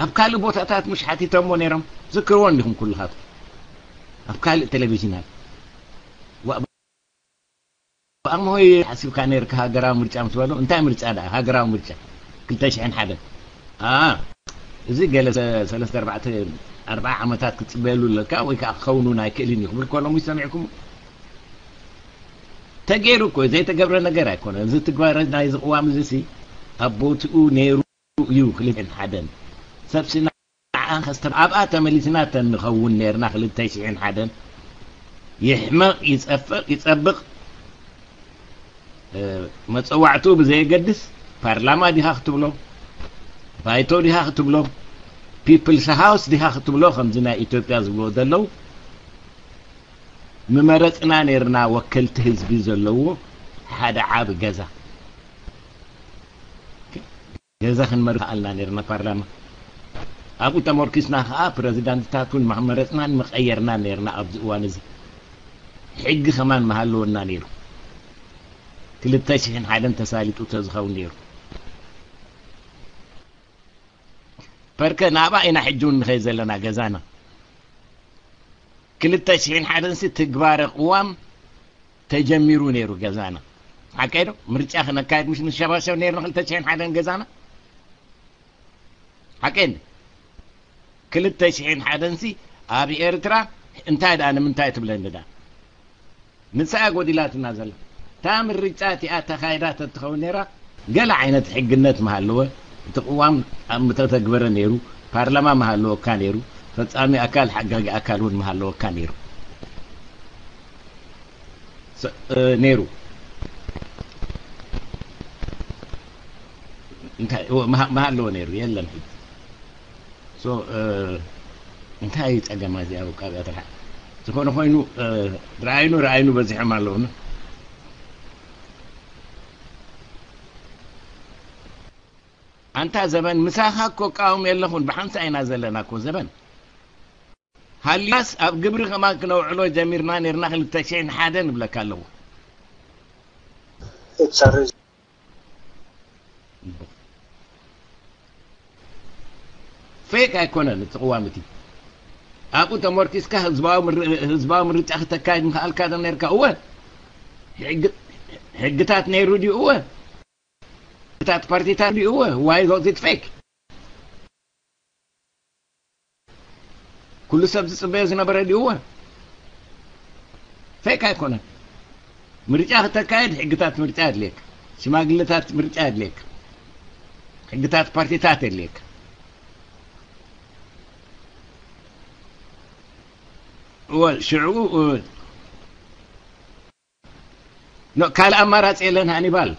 ኣብ ካልእ ቦታታት ምሽ ሓቲቶሞ ነይሮም። ዝክርዎ እንዲኹም ኩልኻትኩም ኣብ ካልእ ቴሌቪዥናት። ኣሞይ ሓሲብካ ነርካ ሃገራዊ ምርጫ ምስ በሎ እንታይ ምርጫ ደኣ ሃገራዊ ምርጫ ክልተ ሽሕን ሓደን እዚ ገለ ሰለስተ ኣርባዕተ ኣርባዓ ዓመታት ክትፅበየሉ ኣለካ ወይ ከዓ ክኸውን እውን ኣይክእልን እዩ ክብል ከሎ ሙሽ ሰሚዕኩም። ተገይሩ እኮ ዘይተገብረ ነገር ኣይኮነ። እዚ ትግባረ ናይዚ ቅዋም እዚ ሲ ኣብ ቦትኡ ነይሩ እዩ። ክልተን ሓደን ሰብሲ ንዓ ከስተብ ኣብኣ ተመሊስና ተንኸውን ነርና ክልተ ሽሕን ሓደን ይሕመቕ ይጸፍቕ ይጸብቕ መጸዋዕቱ ብዘየገድስ ፓርላማ ዲኻ ክትብሎ ባይቶ ዲኻ ክትብሎ ፒፕልስ ሃውስ ዲኻ ክትብሎ ከምዚ ናይ ኢትዮጵያ ዝብልዎ ዘለዉ ምመረጽና ነርና ወከልቲ ህዝቢ ዘለዎ ሓደ ዓቢ ገዛ ገዛ ክንመርጽ ከኣልና ነርና ፓርላማ ኣብኡ ተመርኪስና ከኣ ፕረዚዳንትታት እውን መመረጽናን መቐየርናን ነርና ኣብዚ እዋን እዚ ሕጊ ከማን መሃለወና ነይሩ ክልተ ሽሕን ሓደን ተሳሊጡ ተዝኸውን ነይሩ ፐርከ ናብኣ ኢና ሕጂ እውን ንኸይድ ዘለና ገዛና ክልተ ሽሕን ሓደንሲ ትግባረ ቅዋም ተጀሚሩ ነይሩ ገዛና ሓቀይ ዶ ምርጫ ክነካየድ ምሽ ንሸባሸብ ነይርና ክልተ ሽሕን ሓደን ገዛና ሓቀይ እንዲ ክልተ ሽሕን ሓደንሲ ኣብ ኤርትራ እንታይ ደኣ ንምንታይ ትብለኒ ደኣ ንሳ እያ ጎዲላትና ዘላ እታ ምርጫ እቲኣ ተኻይዳ ተትኸውን ነይራ ገለ ዓይነት ሕግነት ምሃለወ እቲ ቅዋም ኣብ ምተተግበረ ነይሩ ፓርላማ ምሃለወካ ነይሩ ፈጻሚ ኣካል ሓጋጊ ኣካል እውን ምሃለወካ ነይሩ ነይሩ እንታይ ምሃለወ ነይሩ የለን ሕጂ እንታይ እዩ ጸገማ እዚኣ ውቃብ እያ ትርሓ ዝኾነ ኮይኑ ረኣይኑ ረኣይኑ በዚሖም ኣለውና ኣንታ ዘበን ምሳኻ እኮ ቃወም የለኹን ብሓንሳ ኢና ዘለና እኮ ዘበን ሃልያስ ኣብ ግብሪ ከማን ክነውዕሎ ጀሚርና ነርና ክልተ ሽሕን ሓደን እብለካ ኣለኹ ትሰርዝ። ፌክ ኣይኮነን። እቲ ቅዋም እቲ ኣብኡ ተመርኪስካ ህዝባዊ ምር- ህዝባዊ ምርጫ ክተካይድ ምኽኣልካ ዶ ነርካ? እወ። ሕግ- ሕግታት ነይሩ ድዩ? እወ። ሕግታት ፓርቲታት ድዩ? እወ። Why was it fake? ኩሉ ሰብ ዝጽበዮ ዝነበረ ድዩ? እወ። ፌክ ኣይኮነን። ምርጫ ክተካየድ ሕግታት ምርጫ የድልየካ፣ ሽማግለታት ምርጫ የድልየካ፣ ሕግታት ፓርቲታት የድልየካ። እወ፣ ሽዑ ካልእ ኣማራፂ የለን ሃኒባል።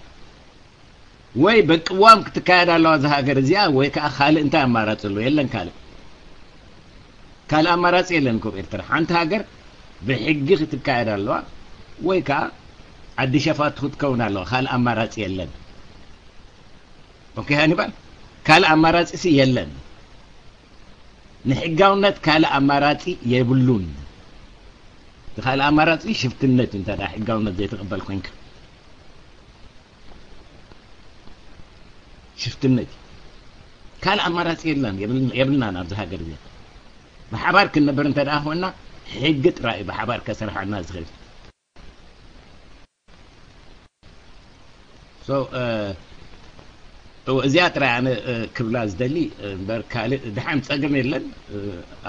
ወይ በቅዋም ክትካየድ ኣለዋ እዛ ሃገር እዚኣ፣ ወይ ከዓ ካልእ እንታይ ኣማራፂ ኣሎ? የለን ካልእ ካልእ ኣማራፂ የለን እኮ ኤርትራ። ሓንቲ ሃገር ብሕጊ ክትካየድ ኣለዋ፣ ወይ ከዓ ዓዲ ሸፋቱ ክትከውን ኣለዋ። ካልእ ኣማራፂ የለን። ኦኬ ሃኒባል፣ ካልእ ኣማራፂ ሲ የለን። ንሕጋውነት ካልእ ኣማራፂ የብሉን። እቲ ካልእ ኣማራፂ ሽፍትነት እዩ። እንተ ደኣ ሕጋውነት ዘይትቕበል ኮንካ ሽፍትነት እዩ። ካልእ ኣማራፂ የለን፣ የብልና ኣብዚ ሃገር እዚ። ብሓባር ክንነበር እንተ ደኣ ኮይና ሕጊ ጥራይ እዩ ብሓባር ከሰርሓና ዝኽእል። እዚኣ ጥራይ ኣነ ክብላ ዝደሊ እምበር ካልእ ድሓን ፀገም የለን።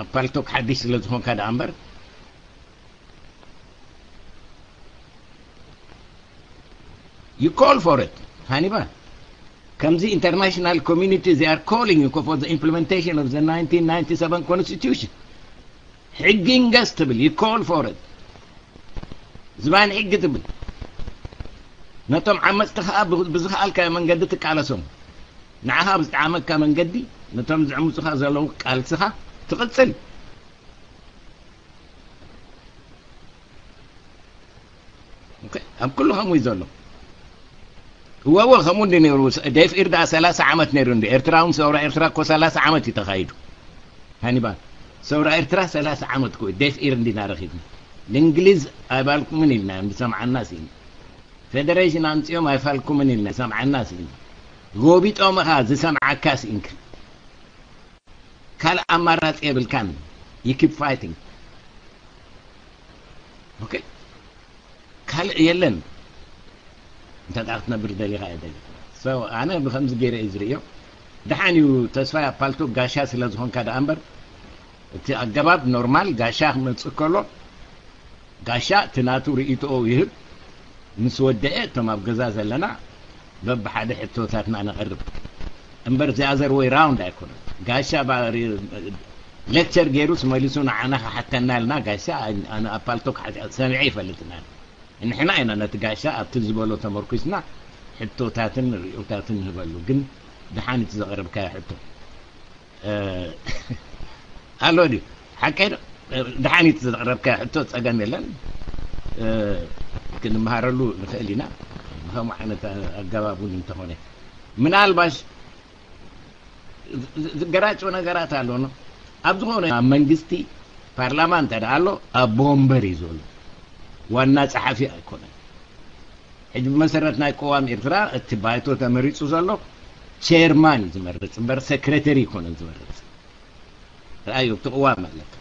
ኣብ ፓልቶክ ሓድሽ ስለ ዝኾንካ ደኣ እምበር you call for it ሃኒባ። ከምዚ international community they are calling you for the implementation of the nineteen ninety-seven constitution. ሕጊ ይንገስ ትብል you call for it። ዝባን ሕጊ ትብል። ነቶም ዓመፅቲ ከዓ ብዝኸኣልካዮ መንገዲ ትቃለሶም። ንዓኻ ብዝጠዓመካ መንገዲ ነቶም ዝዕምፁኻ ዘለዉ ቃልስኻ ትቕፅል። ኣብ ኩሉ ከምኡ እዩ ዘሎ። እወ እወ ከምኡ እንዲ ነይሩ። ደፍኢር ደኣ ሰላሳ ዓመት ነይሩ እንዲ ኤርትራ እውን ሰውራ ኤርትራ እኮ ሰላሳ ዓመት እዩ ተኻይዱ። ሃኒባል ሰውራ ኤርትራ ሰላሳ ዓመት እኮ ደፍኢር እንዲና ረኺብና። ንእንግሊዝ ኣይባልኩምን ኢልና እንዲ ሰምዓና ስኢና። ፌደሬሽን ኣምፅኦም ኣይፋልኩምን ኢልና ሰምዓና ስኢና። ጎቢጦምኻ ዝሰምዓካ ስኢንካ። ካልእ ኣማራፂ የብልካን። You keep fighting. ኦኬ ካልእ የለን። እንተ ደኣ ክትነብር ደሊኻ እየ ደሊ። So ኣነ ብከምዚ ገይረ እዩ ዝርእዮ። ደሓን እዩ ተስፋይ ኣብ ፓልቶክ ጋሻ ስለ ዝኾንካ ደኣ እምበር እቲ ኣገባብ ኖርማል ጋሻ ክመፅእ ከሎ ጋሻ እቲ ናቱ ርእይቶኡ ይህብ። ምስ ወደአ እቶም ኣብ ገዛ ዘለና በብሓደ ሕቶታትና ነቕርብ እምበር the other way round ኣይኮነን። ጋሻ ሌክቸር ገይሩስ መሊሱ ንዓና ክሓተና ኢልና ጋሻ ኣነ ኣብ ፓልቶክ ሰሚዐ ይፈልጥና። ንሕና ኢና ነቲ ጋሻ ኣብቲ ዝበሎ ተመርኩስና ሕቶታትን ርእዮታትን ንህበሉ። ግን ደሓን እቲ ዘቕረብካዮ ሕቶ ኣሎ ድዩ? ሓቀይ ዶ? ደሓን እቲ ዘቕረብካዮ ሕቶ ጸገም የለን። ክንመሃረሉ ንኽእል ኢና። ብኸምኡ ዓይነት ኣገባብ እውን እንተኾነ ምናልባሽ ዝገራጭ ነገራት ኣሎ። ኣብ ዝኾነ ኣብ መንግስቲ ፓርላማ እንተ ደኣ ኣሎ ኣቦ ወንበር እዩ ዘሎ። ዋና ጸሓፊ ኣይኮነን። ሕጂ ብመሰረት ናይ ቅዋም ኤርትራ እቲ ባይቶ ተመሪጹ ዘሎ ቸርማን እዩ ዝመርጽ እምበር ሰክሬተሪ ኣይኮነን ዝመርጽ። ረኣዩ እቲ ቅዋም ኣለካ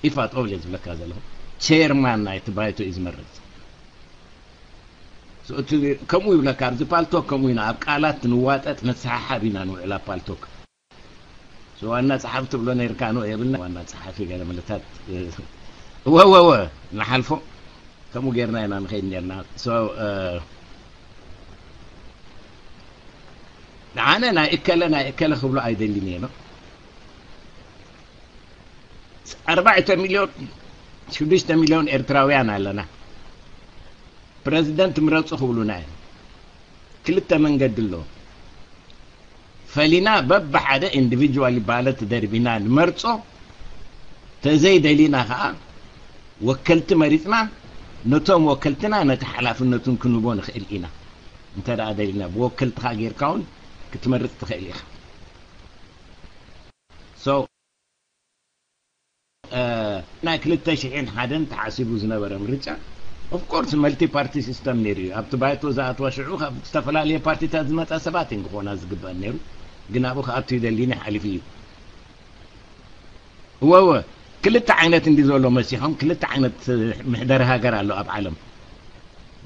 ኢፋ ጠብል እየ ዝብለካ ዘለኹ። ቸርማን ናይቲ ባይቶ እዩ ዝመርጽ። ከምኡ ይብለካ ኣብዚ ፓልቶክ ከምኡ ኢና ኣብ ቃላት ንዋጠጥ ንሰሓሓብ ኢና ንውዕል ኣብ ፓልቶክ። ዋና ጸሓፊ ትብሎ ነርካ ኖ የብልና ዋና ጸሓፊ ገለ ምልታት ወወወ ንሓልፎ ከምኡ ጌርና ኢና ንኸይድ ኔርና። ኣነ ናይ እከለ ናይ እከለ ክብሎ ኣይደልን እየ። ኣርባዕተ ሚልዮን ሽዱሽተ ሚልዮን ኤርትራውያን ኣለና። ፕረዚደንት ምረፁ ክብሉና እዮም። ክልተ መንገዲ ኣሎ። ፈሊና በብሓደ ኢንዲቪጁዋሊ ባለት ደርቢና ንመርፆ፣ ተዘይደሊና ከዓ ወከልቲ መሪፅና ነቶም ወከልትና ነቲ ሓላፍነቱን ክንህቦ ንኽእል ኢና። እንተ ደኣ ደሊና ብወከልትኻ ጌርካ እውን ክትመርፅ ትኽእል ኢኻ። So ናይ ክልተ ሽሕን ሓደን ተሓሲቡ ዝነበረ ምርጫ Of course, multi party system ነይሩ እዩ። ኣብቲ ባይቶ ዝኣትዋ ሽዑ ካብ ዝተፈላለየ ፓርቲታት ዝመጻ ሰባት እዮም ክኾና ዝግበኣን ነይሩ። ግን ኣብኡ ክኣቱ ይደሊኒ ሓሊፉ እዩ። እወ እወ፣ ክልተ ዓይነት እንዲ ዘሎ መሲሖም፣ ክልተ ዓይነት ምሕደር ሃገር ኣሎ ኣብ ዓለም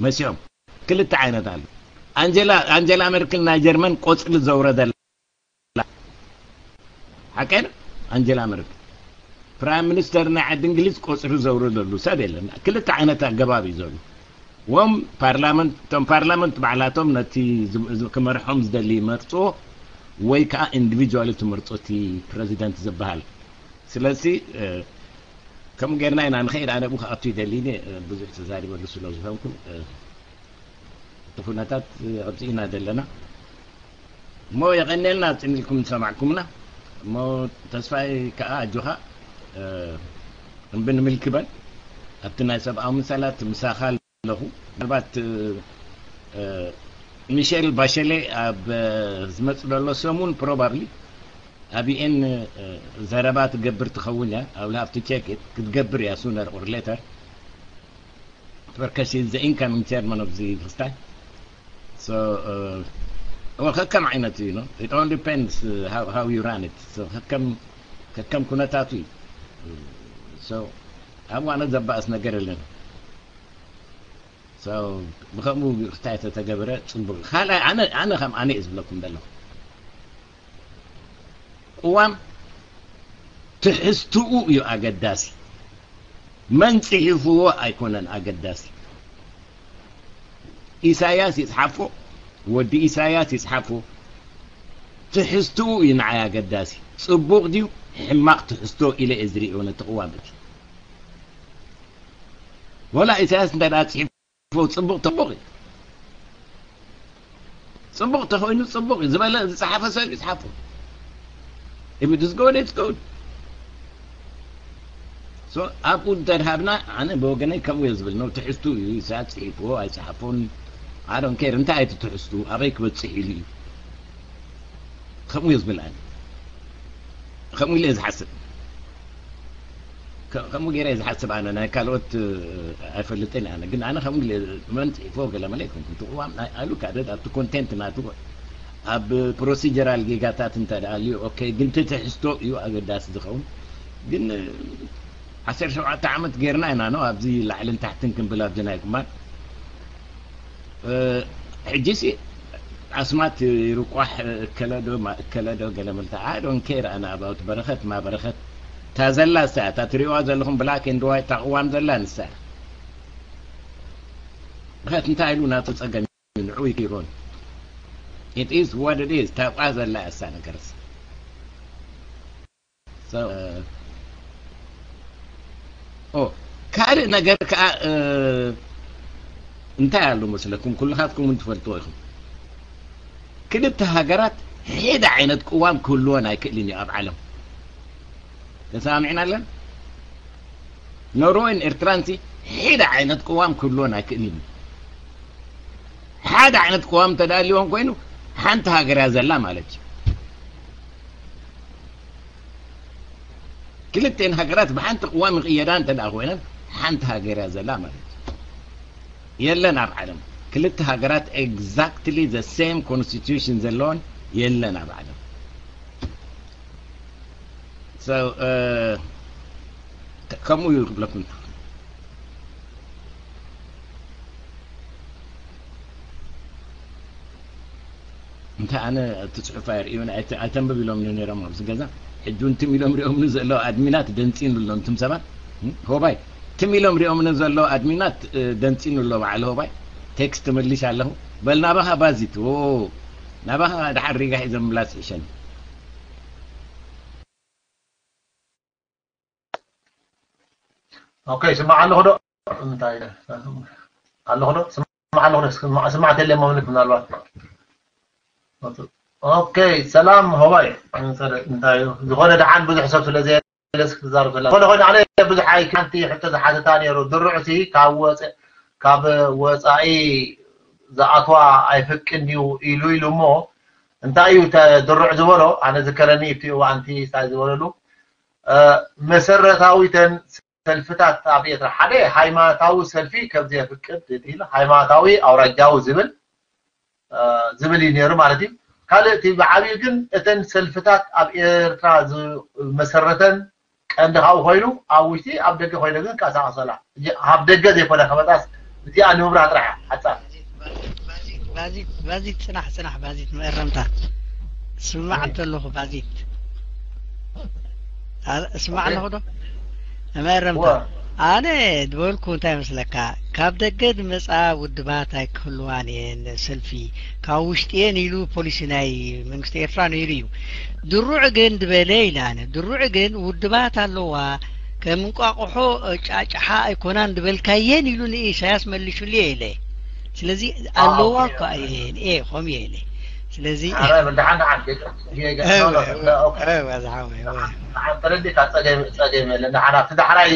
መሲሖም። ክልተ ዓይነት ኣሎ። ኣንጀላ ኣንጀላ መርክል ናይ ጀርመን ቆጽሊ ዘውረደላ ሓቀን ኣንጀላ መርክል ፕራይም ሚኒስተር ናይ ዓዲ እንግሊዝ ቆጽሪ ዘውረደሉ ሰብ የለን። ክልተ ዓይነት ኣገባብ እዩ ዘሎ። ወም ፓርላመንት እቶም ፓርላመንት ባዕላቶም ነቲ ዝ- ዝ- ክመርሖም ዝደሊ መርፅዎ ወይ ከዓ ኢንዲቪጁዋሊ ትመርፆ እቲ ፕረዚደንት ዝበሃል። ስለዚ እ፣ ከምኡ ጌርና ኢና ንኸይድ። ኣነ ብኡ ክኣቱ ይደሊ እየ፣ እ፣ ብዙሕ ተዛሪበሉ ስለ ዝኾንኩ እ፣ እቲ ኩነታት ኣብዚ ኢና ዘለና። እሞ የቐንየልና ጽን ኢልኩም ዝሰማዕኩምና። እሞ ተስፋይ ከኣ ኣጆኻ፣ እ፣ እምቢ ንምልክበን ኣብቲ ናይ ሰብኣዊ መሰላት ምሳኻ ኣለኹ። ምናልባት እ፣ እ፣ ሚሼል ባሸሌ ኣብ እ፣ ዝመጽእ ዘሎ ሰሙን ፕሮባብሊ ኣብ ዩኤን እ፣ ዘረባ ትገብር ትኸውን እያ። ኣብ ሃፍቲ ቼክ ክትገብር እያ ሱነር ኦር ሌተር። Because she's the incoming chairman of the ክስታይ። So, uh, well, ከከም ዓይነት እዩ፣ you know? It all depends uh, how, how you run it. So, ከከም ከከም ኩነታቱ እዩ። So, ኣብ ዋና ዘባእስ ነገር የለን። So፣ ብከምኡ ክስታይ ተተገበረ ጽቡቅ። ካልኣይ ኣነ ኣነ ከም ኣነ እየ ዝብለኩም ዘለኹ። ቅዋም ትሕዝትኡ እዩ ኣገዳሲ። መን ጽሒፍዎ ኣይኮነን ኣገዳሲ። ኢሳያስ ይጽሓፎ፣ ወዲ ኢሳያስ ይጽሓፎ፣ ትሕዝትኡ እዩ ንዓይ ኣገዳሲ። ጽቡቕ ድዩ ሕማቕ ትሕዝቶ ኢለ እየ ዝርእዮ ነቲ ቅዋም እቲ። ወላ ኢሳያስ እንተ ደኣ ጽሒፎ ጽቡቕ ጽቡቕ እዩ። ጽቡቕ ተኾይኑ ጽቡቕ እዩ ዝበለ ዝጸሓፈ ሰብ ይጽሓፎ። If it is good, it's good. So ኣብኡ እንተድሃብና ኣነ ብወገነይ ከምኡ እየ ዝብል ነው። ትሕዝቱ እዩ ኢሳያስ ጽሒፍዎ ኣይጸሓፎን I don't care። እንታይ እቲ ትሕዝቱ ኣበይ ክበጽሕ ኢሉ እዩ? ከምኡ እየ ዝብል ኣነ። ከምኡ ኢለ እየ ዝሓስብ። ከ- ከምኡ ገይረ እየ ዝሓስብ ኣነ። ናይ ካልኦት እ፣ ኣይፈልጥን ኣነ። ግን ኣነ ከምኡ ኢለ መን ጽሒፎ ገለ መለ ኣይኮንኩን። እቲ ቅዋም ናይ ኣሉ ካደት ኣብቲ ኮንቴንት ናቱ ኣብ ፕሮሲጀራል ጌጋታት እንተ ደኣ ኣልዩ ኦኬ። ግን እቲ ትሕዝቶ እዩ ኣገዳሲ ዝኸውን። ግን እ፣ ዓሰርተ ሸውዓተ ዓመት ጌርና ኢና ነው ኣብዚ ላዕልን ታሕትን ክንብል ኣብዚ ናይ ቁማር ሕጂሲ ኣስማት ይርቋሕ እከለዶ ማእከለዶ ገለ ምልታ I don't care ኣነ about በረኸት ማ በረኸት እታ ዘላ ንሳ እያ እታ ትሪእዋ ዘለኹም black and white እታ ቅዋም ዘላ ንሳ እያ በረኸት እንታይ ኢሉ ናቱ ጸገም እዩ ንዑ ይሮን it is what it is ታብኣ ዘላ እያ እሳ ነገርስ ካልእ ነገር ከዓ እንታይ ኣሎ መስለኩም? ኩልኻትኩም እውን ትፈልጥዎ ኢኹም። ክልተ ሃገራት ሓደ ዓይነት ቅዋም ክህልወን ኣይክእልን እዩ ኣብ ዓለም። ተሰማሚዕና ኣለን? ኖርወይን ኤርትራንሲ ሓደ ዓይነት ቅዋም ክህልወን ኣይክእልን እዩ። ሓደ ዓይነት ቅዋም እንተዳልወን ኮይኑ ሓንቲ ሃገር እያ ዘላ ማለት እዩ። ክልተን ሃገራት ብሓንቲ ቅዋም ይቕየዳ እንተ ደኣ ኮይነን ሓንቲ ሃገር እያ ዘላ ማለት እዩ። የለን ኣብ ዓለም ክልተ ሃገራት exactly the same constitution ዘለዎን የለን ኣብ ዓለም። So ከምኡ እዩ ክብለኩም እንተ ኣነ እቲ ጽሑፍ ኣይርእዩን ኣይተ- ኣይተንብብ ኢሎም ነይሮም ኣብዚ ገዛ ሕጂ እውን ትም ኢሎም ሪኦምኒ ዘለዉ ኣድሚናት ደንጺኑ ኣሎ እንትም ሰባት ሆባይ ትም ኢሎም ሪኦምኒ ዘለዉ ኣድሚናት ደንጺኑ ኣሎ በዓል ሆባይ ቴክስት ትመልሽ ኣለኹ በል ናባኻ ባዚት ናባኻ ድሓር ሪጋ ሒዘ ምላስ ይሸኒ ኦኬ ስማዕ ኣለኹ ዶ እንታይ ኣለኹ ዶ ስማዕ ኣለኹ ዶ ስማዕ ተለ መምልክ ምናልባት ኦኬ ሰላም ሆባይ እንታይ ዝኾነ ደሓን ብዙሕ ሰብ ስለ ዘየለስ ክዛረብ ዘላ ዝኾነ ኮይኑ ኣነ ብዙሕ ኣይካንቲ ሕቶ ዝሓተታ ነይሩ ድርዑ ሲ ካብ ወፀ ካብ ወፃኢ ዝኣትዋ ኣይፍቅን እዩ ኢሉ ኢሉ እሞ እንታይ እዩ ድርዑ ዝበሎ ኣነ ዝከረኒ እቲ እዋንቲ ሳይ ዝበለሉ መሰረታዊተን ሰልፍታት ኣብ ኤርትራ ሓደ ሃይማኖታዊ ሰልፊ ከም ዘየፍቅድ እቲ ኢሉ ሃይማኖታዊ ኣውራጃዊ ዝብል ዝብል እዩ ነይሩ ማለት እዩ። ካልእ እቲ ብዓብዩ ግን እተን ሰልፍታት ኣብ ኤርትራ ዝመሰረተን ቀንዲ ካብኡ ኮይኑ ኣብ ውሽጢ ኣብ ደገ ኮይነ ግን ቀሳቀሰላ ኣብ ደገ ዘይኮነ ከመጣስ እዚኣ ንምብራህ ጥራሕ ሓፃር ባዚት ባዚት ጽናሕ ጽናሕ ባዚት መእረምታ ስማዕ እንተለኹ ባዚት ስማዕ ኣለኹ ዶ መእረምታ ኣነ ዝበልኩ እንታይ መስለካ ካብ ደገ ዝመፃ ውድባት ኣይክህልዋን እየን ሰልፊ ካብ ውሽጢ እየን ኢሉ ፖሊሲ ናይ መንግስቲ ኤርትራ ነይሩ እዩ ድሩዕ ግን ዝበለ ኢለ ኣነ ድሩዕ ግን ውድባት ኣለዋ ከም እንቋቑሖ ጫጭሓ ኣይኮናን ዝበልካየን ኢሉ ንኢሳያስ መልሹሉ እየ ኢለ ስለዚ ኣለዋ እኳ እየን እየ ከምኡ እየ ኢለ ስለዚ ተረዲካ ጸገም የለ ንዓና ኣብቲ ዳሕራይ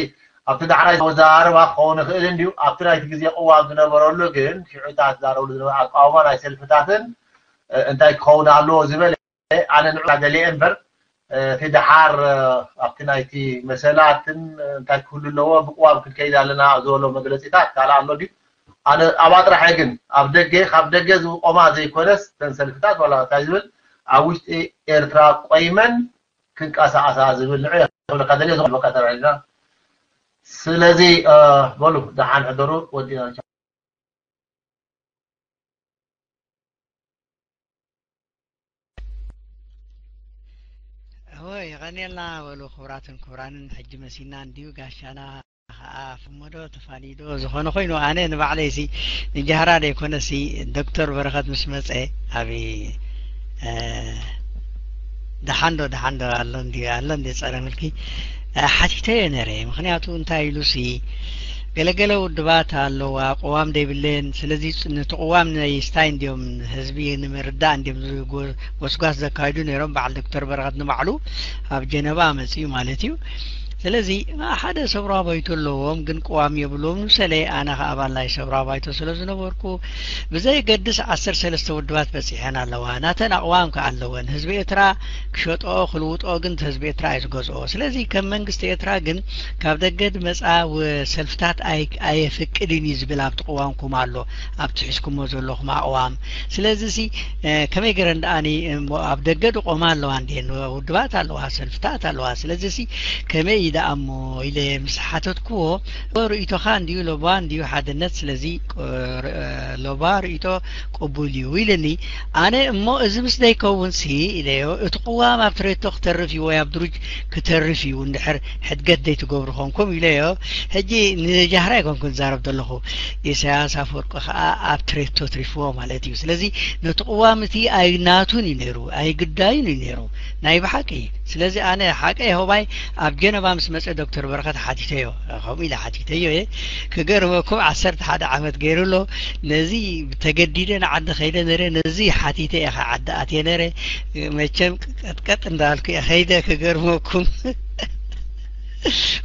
ኣብቲ ዳሕራይ ዘዛርባ ክኸውን ይኽእል እንድዩ ኣብቲ ናይቲ ግዜ ቅዋም ዝነበረሉ ግን ሽዑ እታ ትዛረብሉ ዝነበረ ኣቃውማ ናይ ሰልፍታትን እንታይ ክኸውን ኣለዎ ዝበለ ኣነ ንዑ ደልየ እምበር እቲ ደሓር ኣብቲ ናይቲ መሰላትን እንታይ ክህሉ ኣለዎ ብቅዋም ክንከይድ ኣለና ዝበሎ መግለፂታት ካልእ ኣሎ ድዩ ኣነ ኣብኣ ጥራሕ ግን ኣብ ደገ ካብ ደገ ዝቆማ ዘይኮነስ ተን ሰልፍታት ዋላ እንታይ ዝብል ኣብ ውሽጢ ኤርትራ ቆይመን ክንቀሳቀሳ ዝብል ንዑ ክብለካ ደልየ ዝኾነ በቃ ተባሂልና ስለዚ በሉ ደሓን ሕደሩ ወዲና እወ የቐንየልና በሉ ክቡራትን ክቡራንን ሕጂ መሲና እንድዩ ጋሻና ከዓ ፍሞዶ ተፋኒዶ ዝኾነ ኮይኑ ኣነ ንባዕለይ ሲ ንጃህራ ዘይኮነ ሲ ዶክተር በረኸት ምስ መፀ ኣብ ደሓንዶ ደሓንዶ ኣሎ እንዲ ኣሎ እንዲ ፀረ ምልኪ ሓቲተዮ ነረ ምክንያቱ እንታይ ኢሉ ሲ ገለገለ ውድባት ኣለዋ ቅዋም ዘይብለን ስለዚ ነቲ ቅዋም ናይ ስታይ እንዲዮም ህዝቢ ንምርዳእ እንዲዮም ጎስጓስ ዘካይዱ ነይሮም በዓል ዶክተር በረኸት ንባዕሉ ኣብ ጀነባ መፅኡ ማለት እዩ ስለዚ ሓደ ሰብራ ባይቶ ኣለዎም ግን ቅዋም የብሎም ንሰለ ኣነ ከ ኣባል ናይ ሰብራ ባይቶ ስለ ዝነበርኩ ብዘይ ገድስ ዓሰርተ ሰለስተ ውድባት በፂሐን ኣለዋ ናተን ኣቅዋም ከ ኣለወን ህዝቢ ኤርትራ ክሸጦ ክልውጦ ግን ህዝቢ ኤርትራ እዩ ዝገዝኦ ስለዚ ከም መንግስቲ ኤርትራ ግን ካብ ደገ ዝመፃ ሰልፍታት ኣየፍቅድን እዩ ዝብል ኣብቲ ቅዋምኩም ኣሎ ኣብቲ ሒዝኩሞ ዘለኹም ኣቅዋም ስለዚ ሲ ከመይ ገረን ደኣኒ ኣብ ደገ ድቆማ ኣለዋ እንዲን ውድባት ኣለዋ ሰልፍታት ኣለዋ ስለዚ ሲ ከመይ እዩ ደኣ እሞ ኢለ ምስ ሓተትኩዎ ርእይቶኻ እንዲዩ ሎባ እንዲዩ ሓድነት ስለዚ ሎባ ርእይቶ ቅቡል እዩ ኢለኒ ኣነ እሞ እዚ ምስ ዘይከውን ሲ ኢለዮ እቲ ቅዋም ኣብ ትሬቶ ክተርፍ እዩ ወይ ኣብ ድሩጅ ክተርፍ እዩ እንድሕር ሕድገት ዘይትገብሩ ኮንኩም ኢለዮ ሕጂ ንጃህራ ይኮንኩ ዝዛረብ ዘለኹ ኢሳያስ ኣፈወርቂ ከዓ ኣብ ትሬቶ ትሪፍዎ ማለት እዩ ስለዚ ነቲ ቅዋም እቲ ኣይናቱን እዩ ነይሩ ኣይግዳዩን እዩ ነይሩ ናይ ብሓቂ ስለዚ ኣነ ሓቀ ሆባይ ኣብ ጀነባ ምስ መፀ ዶክተር በረኸት ሓቲተዮ ከምኡ ኢለ ሓቲተዮ እየ ክገርመኩም ዓሰርተ ሓደ ዓመት ገይሩ ኣሎ ነዚ ተገዲደ ንዓዲ ከይደ ነረ ነዚ ሓቲተ እየ ዓዲ ኣትየ ነረ መቸም ቀጥቀጥ እንዳልኩ እየ ከይደ ክገርመኩም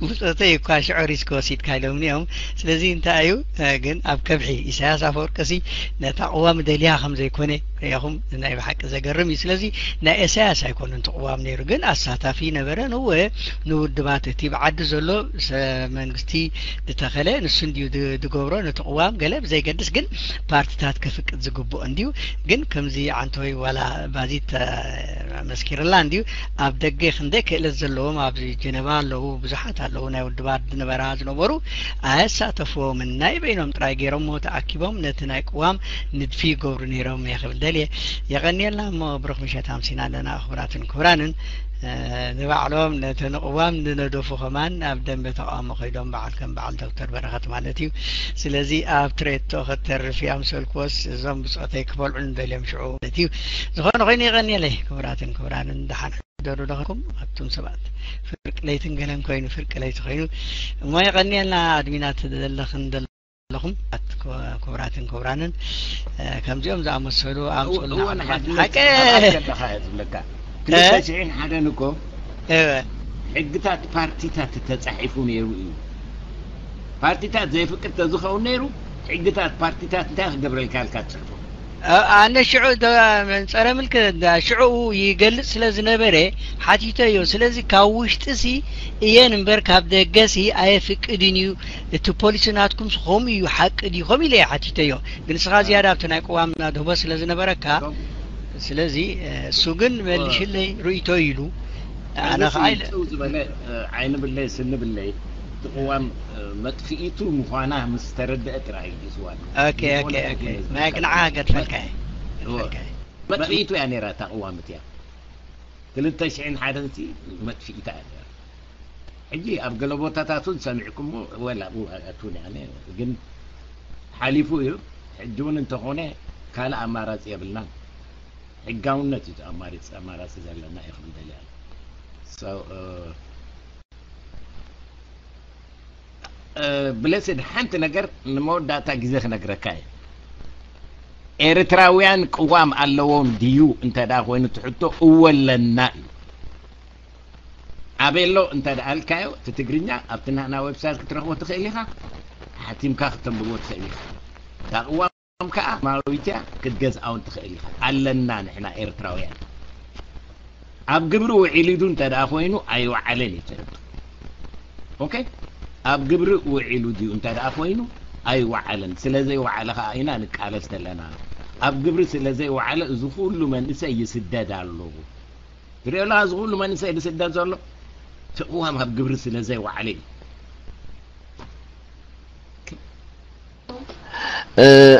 ብፆተይ እኳ ሽዑ ሪስክ ወሲድካ ኢሎምኒ እዮም ስለዚ እንታይ እዩ ግን ኣብ ከብሒ ኢሳያስ ኣፈወርቅሲ ነታ ቅዋም ደልያ ከም ዘይኮነ ርኢኹም ናይ ብሓቂ ዘገርም እዩ ስለዚ ናይ ኢሳያስ ኣይኮነን እቲ ቅዋም ነይሩ ግን ኣሳታፊ ነበረ ንወ ንውድባት እቲ ብዓዲ ዘሎ መንግስቲ ዝተኸለ ንሱ እንድዩ ዝገብሮ ነቲ ቅዋም ገለ ብዘይገድስ ግን ፓርቲታት ከፍቅድ ዝግብኦ እንድዩ ግን ከምዚ ዓንተወይ ዋላ ባዚት መስኪርላ እንድዩ ኣብ ደገ ክንደይ ክእለት ዘለዎም ኣብ ጀነባ ኣለዉ ብዙሓት ኣለዉ ናይ ውድባት ዝነበራ ዝነበሩ ኣየሳተፍዎምን ናይ በይኖም ጥራይ ገይሮሞ ተኣኪቦም ነቲ ናይ ቅዋም ንድፊ ይገብሩ ነይሮም እየ ክብል ደልየ የቐንየልና እሞ ብሩኽ ምሸት ኣምሲና ኣለና ክቡራትን ክቡራንን ንባዕሎም ነቲ ንቅዋም ዝነደፉ ከማን ኣብ ደንበ ተቃውሞ ከይዶም በዓል ከም በዓል ዶክተር በረኸት ማለት እዩ ስለዚ ኣብ ትሬቶ ከተርፍ እያ ምሰልክዎስ እዞም ብፆተይ ክበልዑ ንደልዮም ሽዑ ማለት እዩ ዝኾነ ኮይኑ የቐንየለይ ክቡራትን ክቡራንን ደሓን ሕደሩ ደኸኩም ኣቱም ሰባት ፍርቂ ለይትን ገለን ኮይኑ ፍርቂ ለይቲ ኮይኑ እሞ የቐንየልና ኣድሚናት ዘለኽን ዘለኹም ክቡራትን ክቡራንን ከምዚኦም ዝኣመሰሉ ኣምፅኡልና ሓቂ ዝብለካ ክልተ ሽሕን ሓደን እኮ ሕግታት ፓርቲታት ተፃሒፉ ነይሩ እዩ ፓርቲታት ዘይፍቅድ ተዝኸውን ነይሩ ሕግታት ፓርቲታት እንታይ ክገብረልካ ልካ ትፅሕፎ ኣ- ኣነ ሽዑ ደ- ጸረ ምልክ ዳ- ሽዑ ይገልጽ ስለ ዝነበረ ሓቲተዮ። ስለዚ ካብ ውሽጥሲ እየን እምበር ካብ ደገሲ ኣየፍቅድን እዩ። እቲ ፖሊሲ ናትኩምስ ከምኡ እዩ፣ ሓቂ ድዩ ከምኡ ኢለ እየ ሓቲተዮ። ግን ንስኻ ዝያዳ ኣብቲ ናይ ቅዋም ናድህቦ ስለ ዝነበረካ፣ ስለዚ እሱ ግን መልሽለይ ርእይቶ ኢሉ። ኣነ ኸዓ ኢለ ዝበለ ዓይኒ ብለይ ስኒ ብለይ እቲ ቅዋም መጥፍኢቱ ምዃና ምስ ተረድአ ጥራይ እዩ ዝዋል። ኦኬ ኦኬ ኦኬ። ናይ ቅንዓ ገድፈልካ እየ። ገድፈልካ እየ። መጥፍኢቱ እያ ነይራ እታ ቅዋም እቲያ። ክልተ ሽሕን ሓደን ሲ መጥፍኢታ እያ ነይራ። ሕጂ ኣብ ገለ ቦታታት እውን ሰሚዕኩሞ ወላ ኣብኡ ኣይኣትውን እያ ግን ሓሊፉ እዩ። ሕጂ እውን እንተኾነ ካልእ ኣማራፂ የብልናን። ሕጋውነት እዩ ኣማሪፅ ኣማራፂ ዘለና እዩ ክብል ደልያ። ብለስድ ሓንቲ ነገር ንመወዳእታ ግዜ ክነግረካ እየ። ኤርትራውያን ቅዋም ኣለዎም ድዩ እንተ ደኣ ኮይኑ እቲ ሕቶ እወ ኣለና እዩ። ኣበሎ እንተ ደኣ ኣልካዮ እቲ ትግርኛ ኣብቲ ናህና ዌብሳይት ክትረኽቦ ትኽእል ኢኻ። ሓቲምካ ክተንብቦ ትኽእል ኢኻ። እታ ቅዋም ከኣ ማዊትያ ክትገዝኣ እውን ትኽእል ኢኻ። ኣለና ንሕና ኤርትራውያን። ኣብ ግብሪ ውዒሉ ድዩ እንተ ደኣ ኮይኑ ኣይወዓለን እዩ ትሕቶ። ኦኬ ኣብ ግብሪ ውዒሉ ድዩ እንተ ደኣ ኮይኑ ኣይወዓለን። ስለ ዘይወዓለ ከኣ ኢና ንቃለስ ዘለና። ኣብ ግብሪ ስለ ዘይወዓለ እዚ ኩሉ መንእሰይ ይስደድ ኣሎ። ትሪኦ ኣለኻ እዚ ኩሉ መንእሰይ ዝስደድ ዘሎ እቲ ቅዋም ኣብ ግብሪ ስለ ዘይወዓለ እዩ።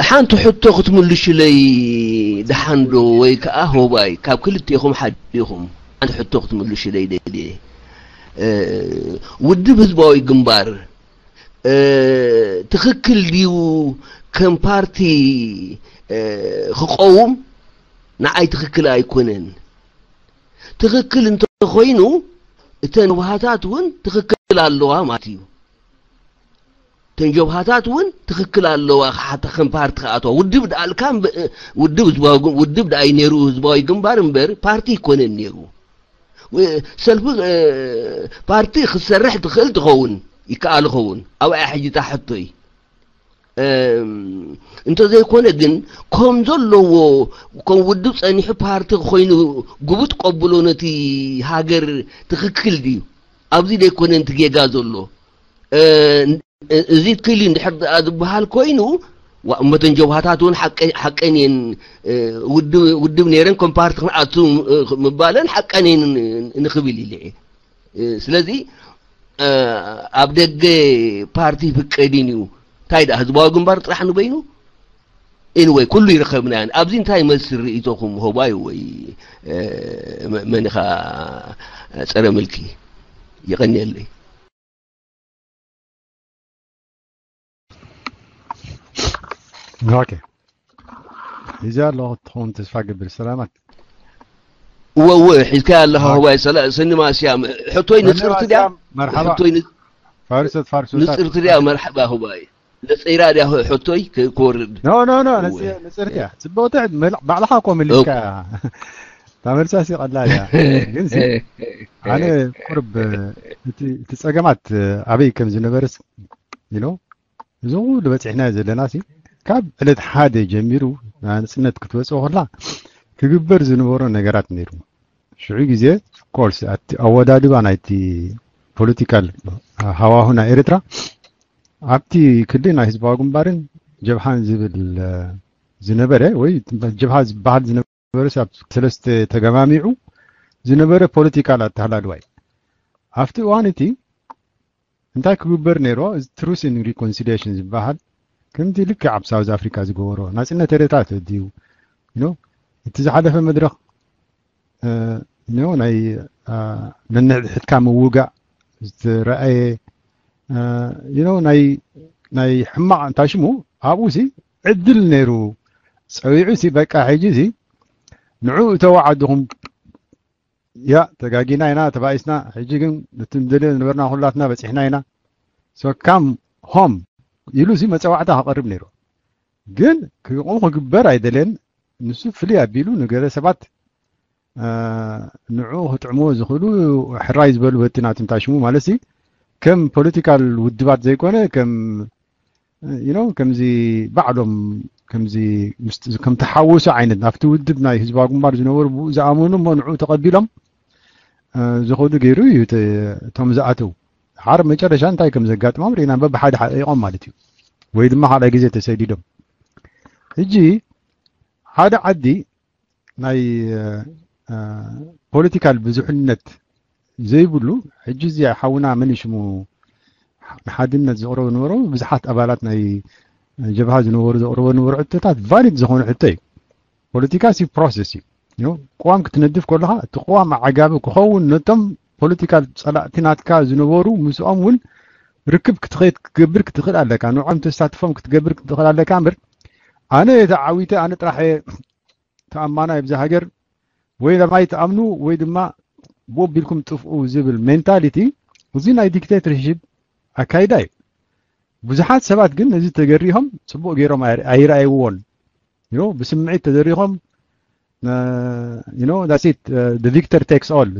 ሓንቲ ሕቶ ክትምልሽለይ ደሓን ዶ ወይ ከዓ ሆባይ ካብ ክልቲኹም ሓዲኹም ሓንቲ ሕቶ ክትምልሽለይ ደልየ። ውድብ ህዝባዊ ግንባር ትኽክል ድዩ ከም ፓርቲ ክቐውም? ንዓይ ትኽክል ኣይኮነን። ትኽክል እንተኾይኑ እተን ጀብሃታት እውን ትኽክል ኣለዋ ማለት እዩ። እተን ጀብሃታት እውን ትኽክል ኣለዋ። ሓታ ከም ፓርቲ ክኣትዋ ውድብ ደኣልካ ውድብ ህዝባዊ ውድብ ደኣ እዩ ነይሩ ህዝባዊ ግንባር እምበር ፓርቲ ይኮነን ነይሩ። ሰልፊ ፓርቲ ክትሰርሕ ትኽእል ትኸውን ይከኣል ይኸውን ኣብኣ ሕጂ እታ ሕቶይ። እንተዘይኮነ ግን ከም ዘለዎ ከም ውድብ ጸኒሑ ፓርቲ ኮይኑ ግቡእ ትቀብሎ ነቲ ሃገር ትኽክል ድዩ? ኣብዚ ደይኮነ እቲ ጌጋ ዘሎ። እዚ ትክል እዩ እንድሕር ደኣ ዝበሃል ኮይኑ እመተን ጀብሃታት እውን ሓቀን እየን። ውድብ ነይረን ከም ፓርቲ ክንኣቱ ምባለን ሓቀን እየን ንኽብል ኢለ እየ። ስለዚ ኣብ ደገ ፓርቲ ይፍቀድን እዩ። እንታይ ደኣ ህዝባዊ ግንባር ጥራሕ ንበይኑ? Anyway ኩሉ ይረኸብና። ኣብዚ እንታይ ይመስል ርእይቶኹም ሆባይ ወይ መን ኢኻ ጸረ ምልኪ? የቐንየለይ። ኦኬ ሒዘ ኣለኹ ትኸውን ተስፋ ገብር። ሰላማት እወ እወ ሒዝካ ኣለኻ ሆባይ። ሰኒ ማስያም ሕቶይ ንጽርቲ ድያ? መርሓባ። ፋርሶት ፋርሶታት ንጽርቲ ድያ? መርሓባ ሆባይ። ነጸይራ ድያ ሕቶይ ክወርድ? ኖ ኖ ኖ ንጽርቲ እያ። ጽብቕቲ። ባዕልኻ እኮ መሊስካ። ታመልሳሲ ቀላል እያ። ግን ኣነ ቁርብ እቲ ጸገማት ኣበይ ከም ዝነበርስ ኢሎ እዚ ኩሉ በጺሕናዮ ዘለና ሲ ካብ ዕለት ሓደ ጀሚሩ ናጽነት ክትወጽእ ከላ ክግበር ዝነበሮ ነገራት ነይሩ። ሽዑ ግዜ ኮርስ ኣወዳድባ ናይቲ ፖለቲካል ሃዋሁ ናይ ኤርትራ ኣብቲ ክሊ ናይ ህዝባዊ ግንባርን ጀብሃን ዝብል ዝነበረ ወይ ጀብሃ ዝበሃል ዝነበረ ኣብ ሰለስተ ተገማሚዑ ዝነበረ ፖለቲካል ኣተሃላልዋ እዩ። ኣብቲ እዋን እቲ እንታይ ክግበር ነይርዎ? እዚ ትሩስ ን ሪኮንሲሊሽን ዝበሃል ከምቲ ልክዕ ኣብ ሳውዝ ኣፍሪካ ዝገበሮ ናፅነት ኤርትራ ተድዩ እቲ ዝሓለፈ መድረክ ናይ ነንሕድሕድካ ምውጋእ ዝተረኣየ ናይ ሕማቕ እንታይ ሽሙ ኣብኡ ሲ ዕድል ነይሩ ፀዊዑ ሲ በቃ ሕጂ ሲ ንዑ እተወዓድኹም ያ ተጋጊና ኢና ተባኢስና ሕጂ ግን ነቲ ንደልዮ ዝነበርና ኩላትና በፂሕና ኢና so come home ኢሉ ሲ መፀዋዕታ ከቐርብ ነይሩ ግን ክቕም ክግበር ኣይደልየን ንሱ ፍልይ ኣቢሉ ንገለ ሰባት ንዑ ክጥዕምዎ ዝኽእሉ ሕራይ ዝበሉ በቲ ናትንታ ሽሙ ማለት ሲ ከም ፖለቲካል ውድባት ዘይኮነ ከም you know ከምዚ ባዕሎም ከምዚ ከም ተሓወሱ ዓይነት ናብቲ ውድብ ናይ ህዝባዊ ግንባር ዝነበሩ ብኡ ዝኣመኑ እሞ ንዕኡ ተቐቢሎም ዝኸዱ ገይሩ እዩ። እቶም ዝኣተው ሓር መጨረሻ እንታይ ከም ዘጋጥሞም ርኢና፣ በብሓደ ሓቂቖም ማለት እዩ፣ ወይ ድማ ካልኣይ ግዜ ተሰዲዶም። ሕጂ ሓደ ዓዲ ናይ ፖለቲካል ብዙሕነት ዘይብሉ፣ ሕጂ እዚ ሓውና መን ሽሙ ንሓድነት ዘቕረቦ ነበሩ፣ ብዙሓት ኣባላት ናይ ጀብሃ ዝነበሩ ዘቕረቦ ነበሩ ሕቶታት ቫሊድ ዝኾነ ሕቶ እዩ። ፖለቲካ ሲ ፕሮሰስ እዩ። ቅዋም ክትነድፍ ከለኻ እቲ ቅዋም ኣዓጋቢ ክኸውን ነቶም ፖለቲካል ጸላእቲ ናትካ ዝነበሩ ምስኦም እውን ርክብ ክትኸይድ ክትገብር ክትኽእል ኣለካ። ንዕኦም ተሳትፎም ክትገብር ክትኽእል ኣለካ እምበር ኣነ ተዓዊተ ኣነ ጥራሕ ተኣማና ኣብዚ ሃገር ወይ ለማይ ተኣምኑ ወይ ድማ ቦብ ቢልኩም ጥፍኡ ዝብል ሜንታሊቲ እዚ ናይ ዲክቴተርሺፕ ኣካይዳ እዩ። ብዙሓት ሰባት ግን ነዚ ተገሪሆም ጽቡቕ ገይሮም ኣይረኣይዎን። ብስምዒት ተደሪኾም ቪክተር ቴክስ ኦል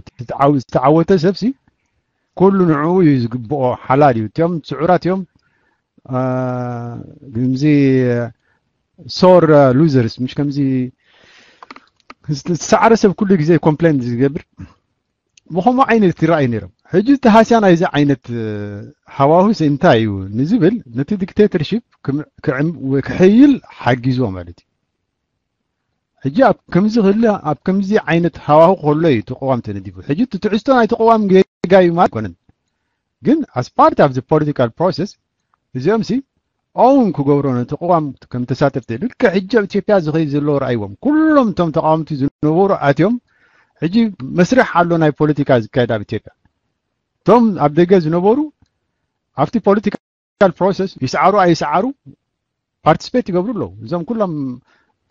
ዝተዓወተ ሰብሲ ኩሉ ንዕኡ እዩ ዝግብኦ፣ ሓላል እዩ። እቲኦም ስዑራት እዮም። ከምዚ ሶር ሉዘርስ ምሽ ከምዚ ዝተሰዓረ ሰብ ኩሉ ግዜ ኮምፕሌን ዝገብር ብኸምኡ ዓይነት ይረኣዩ ነይሮም። ሕጂ እቲ ሃስያ ናይዚ ዓይነት ሃዋሁስ እንታይ እዩ ንዝብል ነቲ ዲክቴተርሺፕ ክሕይል ሓጊዞ ማለት እዩ። ሕጂ ኣብ ከምዚ ክህለ ኣብ ከምዚ ዓይነት ሃዋሁ ከሎ እዩ እቲ ቅዋም ተነዲፉ። ሕጂ እቲ ትሕዝቶ ናይቲ ቅዋም ጌጋ እዩ ማለት ኣይኮነን፣ ግን as part of the political process እዚኦም ሲ ኦውን ክገብሮ ነቲ ቅዋም ከም ተሳተፍቲ ልክዕ ሕጂ ኣብ ኢትዮጵያ ዝኸይድ ዘለዎ ረኣይዎም ኩሎም እቶም ተቃወምቲ ዝነበሩ ኣትዮም ሕጂ መስርሕ ኣሎ ናይ ፖለቲካ ዝካየድ ኣብ ኢትዮጵያ። እቶም ኣብ ደገ ዝነበሩ ኣብቲ ፖለቲካል ፕሮሰስ ይስዓሩ ኣይስዓሩ ፓርቲስፔት ይገብሩ ኣለዉ። እዞም ኩሎም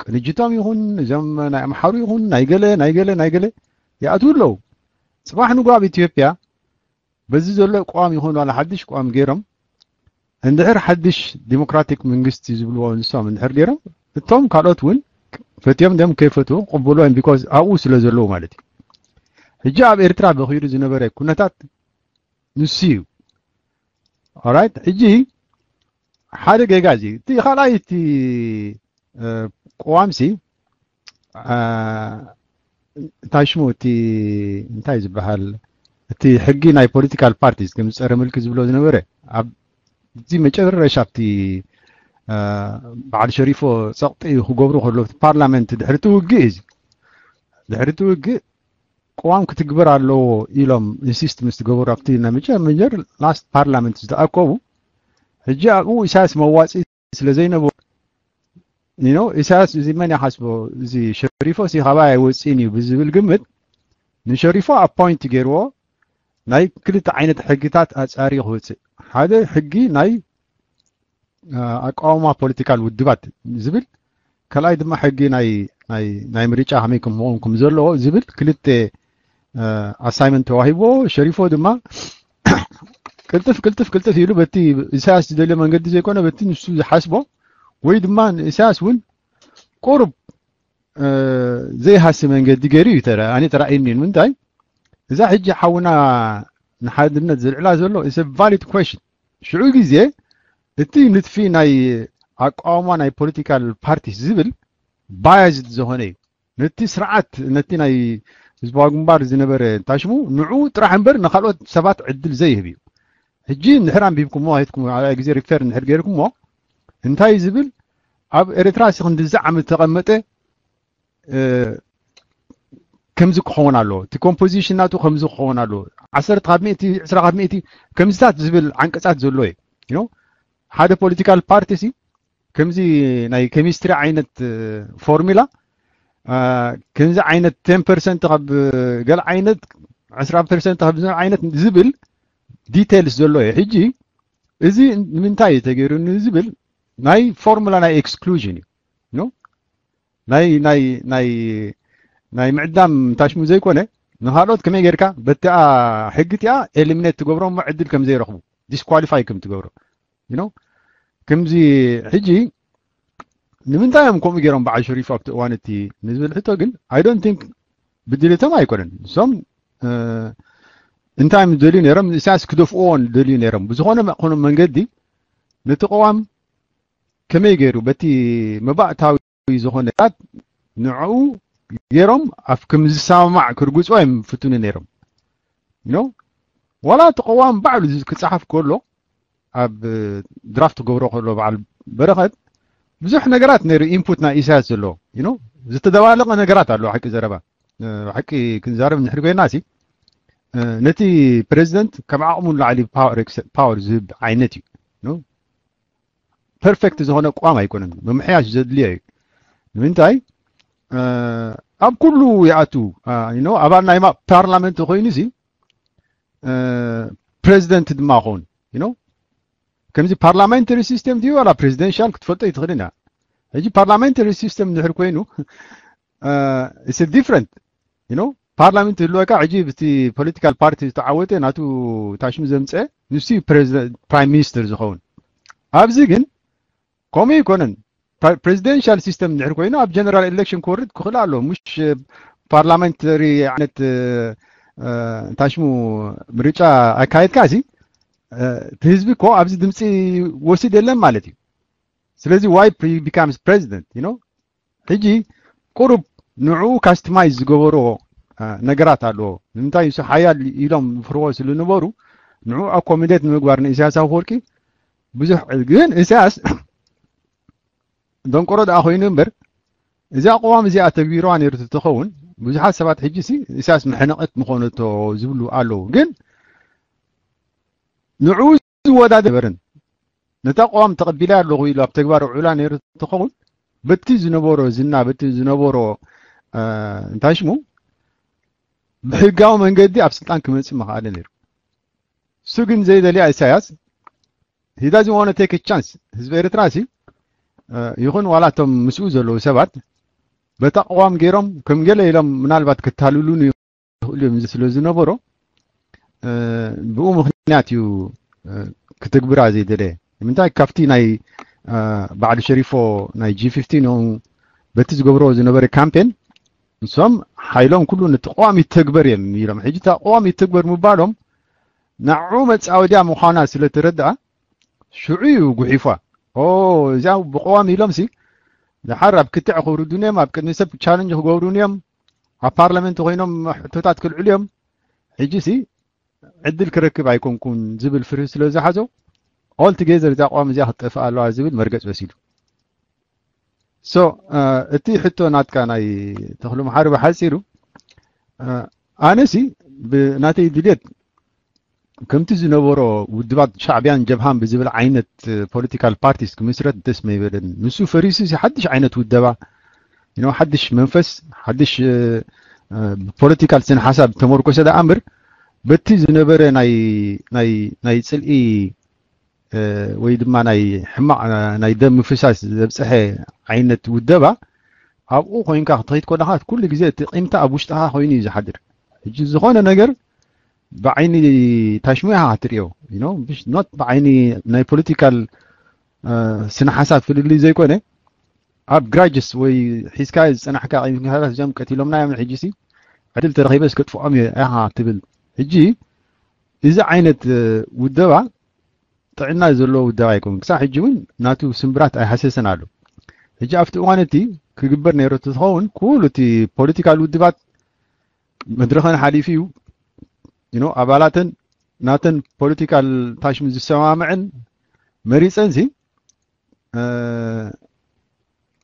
ቅንጅቶም ይኹን እዞም ናይ ኣምሓሩ ይኹን ናይ ገለ ናይ ገለ ናይ ገለ ይኣትዉ ኣለዉ። ጽባሕ ንግሆ ኣብ ኢትዮጵያ በዚ ዘሎ ቅዋም ይኹን ዋላ ሓድሽ ቅዋም ገይሮም እንድሕር ሓድሽ ዲሞክራቲክ መንግስቲ ዝብልዎ ንሶም እንድሕር ገይሮም እቶም ካልኦት እውን ፈትዮም ደም ከይፈትዉ ቅብሎ እዮም። ቢኮዝ ኣብኡ ስለ ዘለዉ ማለት እዩ። ሕጂ ኣብ ኤርትራ በኺሩ ዝነበረ ኩነታት ንሱ እዩ። ኦራይት ሕጂ ሓደ ጌጋ እዚ እቲ ካልኣይ እቲ ቅዋምሲ እንታይ ሽሙ እቲ እንታይ ዝበሃል እቲ ሕጊ ናይ ፖለቲካል ፓርቲስ ከም ዝፀረ ምልክት ዝብሎ ዝነበረ ኣብዚ መጨረሻ ኣብቲ በዓል ሸሪፎ ፀቕጢ ክገብሩ ከሎ ፓርላመንት ድሕርቲ ውግእ እዩ። ድሕርቲ ውግእ ቅዋም ክትግበር ኣለዎ ኢሎም ኢንሲስት ምስ ትገበሩ ኣብቲ ናይ መጀመር ላስት ፓርላመንት ዝተኣከቡ ሕጂ ኣብኡ ኢሳያስ መዋፂ ስለ ዘይነበሩ ኢሳያስ እዚ መን ይሓስቦ እዚ ሸሪፎ ሲ ካባይ ኣይወፅእን እዩ ብዝብል ግምት ንሸሪፎ ኣፖይንት ገይርዎ ናይ ክልተ ዓይነት ሕግታት ኣፃሪ ክወፅእ ሓደ ሕጊ ናይ ኣቃውማ ፖለቲካል ውድባት ዝብል ካልኣይ ድማ ሕጊ ናይ ምርጫ ከመይ ክምኾን ከም ዘለዎ ዝብል ክልተ ኣሳይመንት ተዋሂቦ ሸሪፎ ድማ ቅልጥፍ ቅልጥፍ ቅልጥፍ ኢሉ በቲ ኢሳያስ ዝደልዮ መንገዲ ዘይኮነ በቲ ንሱ ዝሓስቦ ወይ ድማ ንኢሳያስ እውን ቁሩብ ዘይሃሲ መንገዲ ገይሩ እዩ ኣነ ተራእዩኒ ንምንታይ እዛ ሕጂ ሓውና ንሓድነት ዘልዕላ ዘሎ is a valid question ሽዑ ግዜ እቲ ንጥፊ ናይ ኣቃውማ ናይ ፖለቲካል ፓርቲ ዝብል ባያዝድ ዝኾነ እዩ ነቲ ስርዓት ነቲ ናይ ህዝባዊ ግንባር ዝነበረ ታሽሙ ንዑ ጥራሕ እምበር ንካልኦት ሰባት ዕድል ዘይህብ እዩ ሕጂ እንድሕር ኣንቢብኩሞ ሄድኩም ግዜ ሪፈር እንድሕር ገይርኩሞ እንታይ ዝብል ኣብ ኤርትራ ሲ ክንድዚ ዓመት ተቐመጠ ከምዚ ክኸውን ኣለዎ እቲ ኮምፖዚሽን ናቱ ከምዚ ክኸውን ኣለዎ ዓሰርተ ካብ ሚእቲ ዕስራ ካብ ሚእቲ ከምዚታት ዝብል ዓንቀጻት ዘሎ እዩ ሓደ ፖለቲካል ፓርቲ ሲ ከምዚ ናይ ኬሚስትሪ ዓይነት ፎርሙላ ከምዚ ዓይነት ቴን ፐርሰንት ካብ ገል ዓይነት ዕስራ ፐርሰንት ካብ ዓይነት ዝብል ዲቴልስ ዘሎ እዩ ሕጂ እዚ ንምንታይ እዩ ተገይሩ ዝብል ናይ ፎርሙላ ናይ ኤክስክሉዥን እዩ ናይ ናይ ናይ ናይ ምዕዳም ታሽሙ ዘይኮነ ንካልኦት ከመይ ጌርካ በቲኣ ሕጊ እቲኣ ኤሊሚኔት ትገብሮም ዕድል ከም ዘይረኽቡ ዲስኳሊፋይ ከም ትገብሮ you know ከምዚ ሕጂ ንምንታይ እዮም ከምኡ ገይሮም በዓል ሸሪፍ ኣብቲ እዋን እቲ ንዝብል ሕቶ ግን I don't think ብድልቶም ኣይኮነን እሶም እንታይ እዮም ዝደልዩ ነይሮም ኢሳያስ ክደፍእዎ ዝደልዩ ነይሮም ብዝኾነ መእኮኖም መንገዲ ነቲ ቅዋም ከመይ ገይሩ በቲ መባእታዊ ዝኾነ ታት ንዕኡ ገይሮም ኣብ ከም ዝሰማማዕ ክርግፅዎ እዮም ፍትኑ ነይሮም። You know? ዋላ እቲ ቅዋም ባዕሉ ዝ- ክፀሓፍ ከሎ ኣብ ድራፍት ክገብሮ ከሎ በዓል በረኸት ብዙሕ ነገራት ነይሩ ኢንፑት ናይ ኢሳያስ ዘለዎ። You know? ዝተደባለቐ ነገራት ኣሎ ሓቂ ዘረባ። ሓቂ ክንዛረብ እንድሕር ኮይና ሲ ነቲ ፕሬዚደንት ካብ ዓቕሙ ንላዕሊ ፓወር ዝህብ ዓይነት እዩ። ፐርፌክት ዝኾነ ቋም ኣይኮነን፣ ምምሕያሽ ዘድልዮ እዩ። ንምንታይ ኣብ ኩሉ ይኣቱ። ኣባል ናይ ፓርላመንት ኮይኑ ሲ ፕሬዚደንት ድማ ኸውን። ከምዚ ፓርላሜንተሪ ሲስተም ድዩ ዋላ ፕሬዚደንሻል ክትፈልጦ ይትኽእል ኢና። ሕጂ ፓርላሜንተሪ ሲስተም እንድሕር ኮይኑ ስ ዲፍረንት። ፓርላመንት ህልወካ ሕጂ ብቲ ፖለቲካል ፓርቲ ዝተዓወተ ናቱ ታሽሙ ዘምፀ ንሱ ፕራይም ሚኒስተር ዝኸውን። ኣብዚ ግን ከምኡ ይኮነን። ፕሬዚደንሻል ሲስተም እንድሕር ኮይኑ ኣብ ጀነራል ኤሌክሽን ክወርድ ክኽእል ኣሎ። ሙሽ ፓርላሜንተሪ ዓይነት ታሽሙ ምርጫ ኣካየድካ ሲ እቲ ህዝቢ እኮ ኣብዚ ድምፂ ወስድ የለን ማለት እዩ። ስለዚ why he becomes president? ሕጂ ቁሩብ ንዕኡ ካስተማይዝ ዝገበርዎ ነገራት ኣለዎ። ንምንታይ ንሱ ሓያል ኢሎም ዝፍርዎ ስለዝነበሩ ንዕኡ ኣኮሚዴት ንምግባር ንኢሳያስ ኣፈወርቂ ብዙሕ ግን ኢሳያስ ደንቆሮ ደኣ ኮይኑ እምበር እዚኣ ቅዋም እዚኣ ተግቢርዋ ነይሩ ተኸውን ብዙሓት ሰባት ሕጂ ሲ ኢሳያስ መሕነቐት ምኾነቶ ዝብሉ ኣለዉ። ግን ንዕኡ ዝወዳደር ነበርን ነታ ቅዋም ተቐቢላ ኣለኹ ኢሉ ኣብ ተግባር ውዕላ ነይሩ ተኸውን በቲ ዝነበሮ ዝና በቲ ዝነበሮ እንታይ ሽሙ ብሕጋዊ መንገዲ ኣብ ስልጣን ክመፅእ መኽኣለ ነይሩ። እሱ ግን ዘይደልያ ኢሳያስ he doesn't want to take a chance። ህዝቢ ኤርትራ ሲ ይኹን ዋላ እቶም ምስኡ ዘለዉ ሰባት በታ ቅዋም ገይሮም ከም ገለ ኢሎም ምናልባት ክታልሉን ይኽእሉ እዮም ስለ ዝነበሮ ብኡ ምክንያት እዩ ክትግብራ ዘይደለየ። ንምንታይ ካብቲ ናይ ባዕሉ ሸሪፎ ናይ ጂ ፊፍቲን በቲ ዝገብሮ ዝነበረ ካምፔን ንሶም ሓይሎም ኩሉ ነቲ ቅዋም ይተግበር እዮም ኢሎም። ሕጂ እታ ቅዋም ይተግበር ምባሎም ንዕኡ መፃወድያ ምዃና ስለ ተረድኣ ሽዑ እዩ ጉሒፋ። እዚኣ ብቅዋም ኢሎም ሲ ድሓር ኣብ ክትዕ ክውርዱን እዮም፣ ኣብ ቅድሚ ሰብ ቻለንጅ ክገብሩን እዮም፣ ኣብ ፓርላመንት ኮይኖም ሕቶታት ክልዕሉ እዮም። ሕጂ ሲ ዕድል ክረክብ ኣይኮንኩን ዝብል ፍርህ ስለ ዝሓዞ ኦል ቱጌዘር እዛ ቅዋም እዚኣ ክትጠፍእ ኣለዋ ዝብል መርገፅ ወሲዱ። ሶ እቲ ሕቶ ናትካ ናይ ተኽሉ መሓሪ ብሓፂሩ ኣነሲ ብናተይ ድልየት ከምቲ ዝነበሮ ውድባት ሻዕቢያን ጀብሃን ብዝብል ዓይነት ፖለቲካል ፓርቲስ ክምስረት ደስ መይበለን። ንሱ ፈሪሱ ሲ ሓድሽ ዓይነት ውደባ፣ ሓድሽ መንፈስ፣ ሓድሽ ፖለቲካል ስነ ሓሳብ ተመርኮሰ ደኣ እምበር በቲ ዝነበረ ናይ ፅልኢ ወይ ድማ ናይ ሕማቕ ናይ ደም ምፍሳስ ዘብፀሐ ዓይነት ውደባ ኣብኡ ኮይንካ ክትኸይድ ከለኻ ኩሉ ግዜ እቲ ቂምታ ኣብ ውሽጥኻ ኮይኑ እዩ ዝሓድር። ሕጂ ዝኾነ ነገር ብዓይኒ ታሽሙ ኢኻ ክትሪኦ ኖት ብዓይኒ ናይ ፖለቲካል ስነ ሓሳብ ፍልልይ ዘይኮነ ኣብ ግራጅስ ወይ ሒዝካ ዝፀናሕካ ቂምታታት እዚኦም ቀቲሎምና እዮም ሕጂ ሲ ዕድል ተረኺበ እስከጥፍኦም እየ ኢኻ ትብል። ሕጂ እዚ ዓይነት ውደባ ጥዕና ዘለዎ ውደባ ኣይኮን ክሳብ ሕጂ እውን ናቱ ስምብራት ኣይሃሰሰን ኣሎ። ሕጂ ኣብቲ እዋን እቲ ክግበር ነይሩ ትኸውን ኩሉ እቲ ፖለቲካል ውድባት መድረኸን ሓሊፉ እዩ ኣባላተን ናተን ፖለቲካል ታሽሙ ዝሰማምዐን መሪፀን ሲ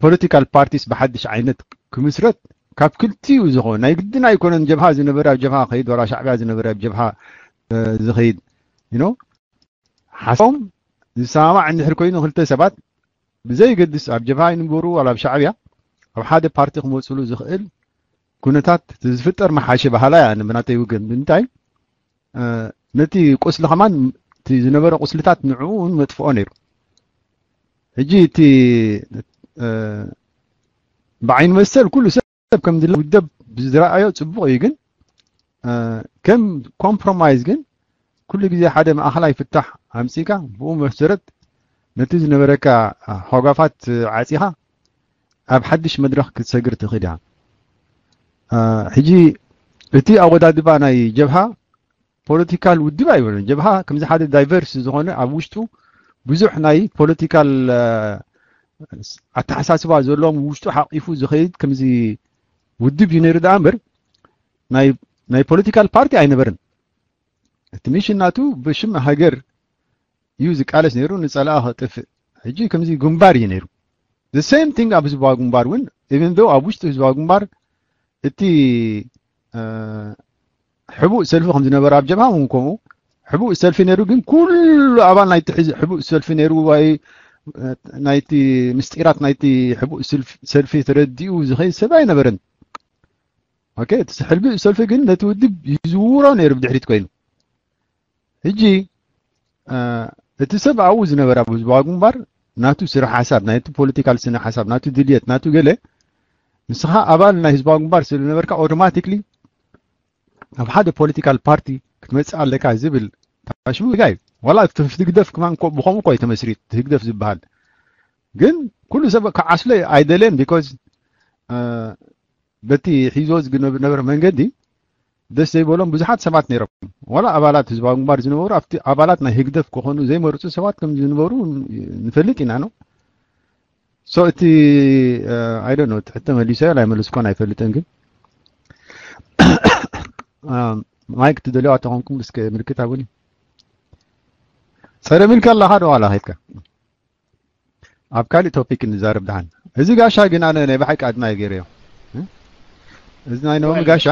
ፖለቲካል ፓርቲስ ብሓድሽ ዓይነት ክምስረት ካብ ክልቲኡ ዝኾነ ናይ ግድን ኣይኮነን ጀብሃ ዝነበረ ኣብ ጀብሃ ከይድ ወላ ሻዕቢያ ዝነበረ ኣብ ጀብሃ ዝኸይድ ሓሳቦም ዝሰማማዕ እንድሕር ኮይኑ ክልተ ሰባት ብዘይገድስ ኣብ ጀብሃ ይንበሩ ዋላ ኣብ ሻዕብያ ኣብ ሓደ ፓርቲ ክመፅሉ ዝኽእል ኩነታት ዝፍጠር መሓሸ ባህላ እያ ብናተይ ውገን ብምንታይ ነቲ ቁስሊ ከማን እቲ ዝነበረ ቁስልታት ንዕኡ እውን መጥፍኦ ነይሩ። ሕጂ እቲ ብዓይኒ መሰል ኩሉ ሰብ ከም ዝለ ውደብ ብዝረኣዮ ፅቡቕ እዩ ግን ከም ኮምፕሮማይዝ ግን ኩሉ ግዜ ሓደ ማእኸላይ ፍታሕ ኣምፂካ ብኡ መሰረት ነቲ ዝነበረካ ሆጋፋት ዓፂኻ ኣብ ሓድሽ መድረኽ ክትሰግር ትኽእል ኢኻ። ሕጂ እቲ ኣወዳድባ ናይ ጀብሃ ፖለቲካል ውድብ ኣይበለን። ጀብሃ ከምዚ ሓደ ዳይቨርስ ዝኾነ ኣብ ውሽጡ ብዙሕ ናይ ፖለቲካል ኣተሓሳስባ ዘለዎም ውሽጡ ሓቂፉ ዝኸይድ ከምዚ ውድብ እዩ ነይሩ ደኣ እምበር ናይ ናይ ፖለቲካል ፓርቲ ኣይነበርን። እቲ ሚሽን ናቱ ብሽም ሃገር እዩ ዝቃለስ ነይሩ፣ ንጸላኣ ከጥፍእ። ሕጂ ከምዚ ግንባር እዩ ነይሩ። The same thing ኣብ ህዝባዊ ግንባር እውን፣ even though ኣብ ውሽጢ ህዝባዊ ግንባር እቲ ሕቡእ ሰልፊ ከም ዝነበረ ኣብ ጀብሃ እውን ከምኡ ሕቡእ ሰልፊ ነይሩ። ግን ኩሉ ኣባል ናይቲ ሕቡእ ሰልፊ ነይሩ ወይ ናይቲ ምስጢራት ናይቲ ሕቡእ ሰልፊ ተረዲኡ ዝኸይድ ሰብ ኣይነበረን። ኦኬ፣ እቲ ሕቡእ ሰልፊ ግን ነቲ ውድብ ይዝውሮ ነይሩ ብድሕሪት ኮይኑ። ሕጂ እቲ ሰብ ኣብኡ ዝነበረ ኣብ ህዝባዊ ግንባር ናቱ ስነ ሓሳብ፣ ናቱ ፖለቲካል ስነ ሓሳብ፣ ናቱ ድልየት፣ ናቱ ገለ ንስኻ ኣባል ናይ ህዝባዊ ግንባር ስለ ዝነበርካ ኣውቶማቲክሊ ኣብ ሓደ ፖለቲካል ፓርቲ ክትመጽእ ኣለካ ዝብል ታሽሙ ጋይ ዋላ እቲ ህግደፍ ከማን ብኸምኡ እኮ እዩ ተመስሪት ህግደፍ ዝበሃል። ግን ኩሉ ሰብ ክዓስሎ ኣይደለየን። ቢኮዝ በቲ ሒዞ ዝነበረ መንገዲ ደስ ዘይበሎም ብዙሓት ሰባት ነይሮም። ዋላ ኣባላት ህዝባዊ ግንባር ዝነበሩ ኣብቲ ኣባላት ናይ ህግደፍ ክኾኑ ዘይመርፁ ሰባት ከም ዝነበሩ ንፈልጥ ኢና ነው። So እቲ I don't know፣ እቲ ሕቶ መሊሰ ኣይመለስኩን ኣይፈልጥን። ግን ማይክ ትደልዮ ኣተኾንኩም እስከ ምልክት ኣቡኒ። ጸረ ሚልካ ኣለኻ ዶ ዋላ ኸይድካ? ኣብ ካልእ ቶፒክ ንዛረብ ደሓን። እዚ ጋሻ ግን ኣነ ናይ ብሓቂ ኣድናይ ገይረዮ። እዚ ናይ ነወሚ ጋሻ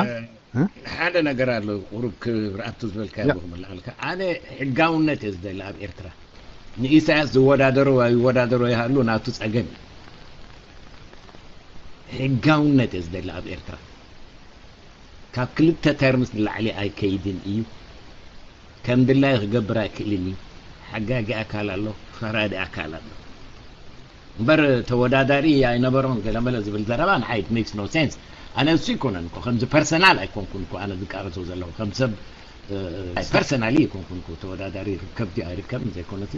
ሓደ ነገር ኣሎ፣ ቁሩብ ክብርኣቱ ዝበልካ ይብኹም ኣለካ። ኣነ ሕጋውነት እየ ዝደሊ ኣብ ኤርትራ። ንኢሳያስ ዝወዳደሮ ይወዳደሮ ይሃሉ ናቱ ጸገም እዩ። ሕጋውነት እየ ዝደሊ ኣብ ኤርትራ። ካብ ክልተ ተርምስ ንላዕሊ ኣይከይድን እዩ። ከም ድላይ ክገብር ኣይክእልን እዩ። ሓጋጊ ኣካል ኣሎ፣ ፈራዲ ኣካል ኣሎ። እምበር ተወዳዳሪ ኣይነበሮን ገለመለ ዝብል ዘረባ ንዓይ it makes no sense። ኣነ እሱ ኣይኮነን እኮ፣ ከምዚ ፐርሰናል ኣይኮንኩን እኮ ኣነ ዝቃለሶ ዘለኹ ከም ሰብ ፐርሰናሊ ኣይኮንኩን እኮ። ተወዳዳሪ ርከብ ድዩ ኣይርከብን ዘይኮነሲ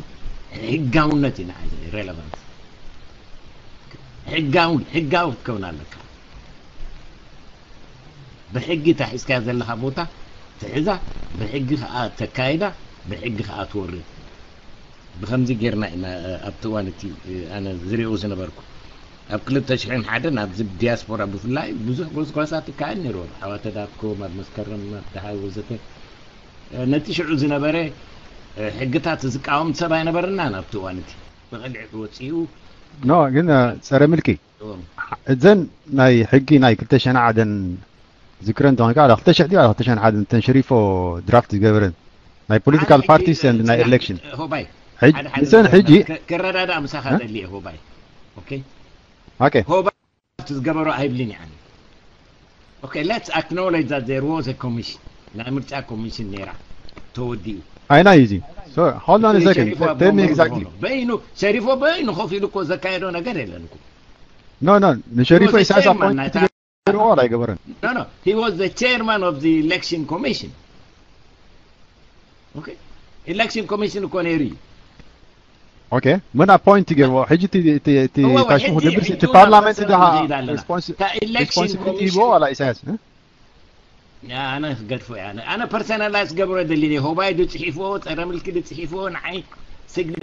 ሕጋውነት እዩ ንዓይ relevant። ሕጋውን ሕጋዊ ክትከውን ኣለካ። ብሕጊ እታ ሒዝካያ ዘለኻ ቦታ ትሕዛ፣ ብሕጊ ከዓ ተካይዳ፣ ብሕጊ ከዓ ትወርድ። ብኸምዚ ጌርና ኢና ኣብቲ እዋን እቲ ኣነ ዝሪኦ ዝነበርኩ። ኣብ ክልተ ሽሕን ሓደን ኣብዚ ዲያስፖራ ብፍላይ ብዙሕ ጎስጓሳት ይካየድ ነይሩ። ኣብ ሓዋተ ዳትኮም፣ ኣብ መስከረም፣ ኣብ ደሃይ ወዘተ። ነቲ ሽዑ ዝነበረ ሕግታት ዝቃወም ሰብ ኣይነበረናን ኣብቲ እዋን እቲ። ብቐልዒ ወፂኡ ኖ ግን ጸረ ምልኪ እዘን ናይ ሕጊ ናይ ክልተ ሸነ ዓደን ዝክረን እንተኾንካ፣ ክልተ ሽሕ ድዩ ክልተ ሸነ ዓደን እተን ሸሪፎ ድራፍት ዝገበረን ናይ ፖለቲካል ፓርቲስ ኤንድ ናይ ኤሌክሽን ሆባይ፣ እዘን ሕጂ ክረዳዳእ ምሳኻ ደሊ እየ ሆባይ። ኦኬ ኦኬ ሆባይ ዝገበሮ ኣይብልን እየ ኣነ። Okay, let's acknowledge that there was a commission. ናይ ምርጫ ኮሚሽን ነይራ፣ ተወዲኡ። ኣይና እዩ እዚ። So, hold on a second. Tell me exactly. በይኑ፣ ሸሪፎ በይኑ ኮፍ ኢሉ እኮ ዘካየዶ ነገር የለን እኮ። No, no, ንሸሪፎ ኢሳያስ ኣፖይንት ገይርዎ ኣይገበረን። No, no, he was the chairman of the election commission. Okay? Election commission እኮ ነይሩ እዩ። ኦኬ፣ መን ኣፖይንት ገይርዎ? ሕጂ እቲ ታሽሙ ክገብር እቲ ፓርላመንት ድሃ ሬስፖንሲቢሊቲ ሂቦ ዋላ ኢሳያስ? ኣነ ክገድፎ እየ። ኣነ ፐርሰናላይዝ ገብሮ ደሊ ሆባይ ድፅሒፎ፣ ፀረ ምልኪ ድፅሒፎ፣ ንዓይ ስግዲ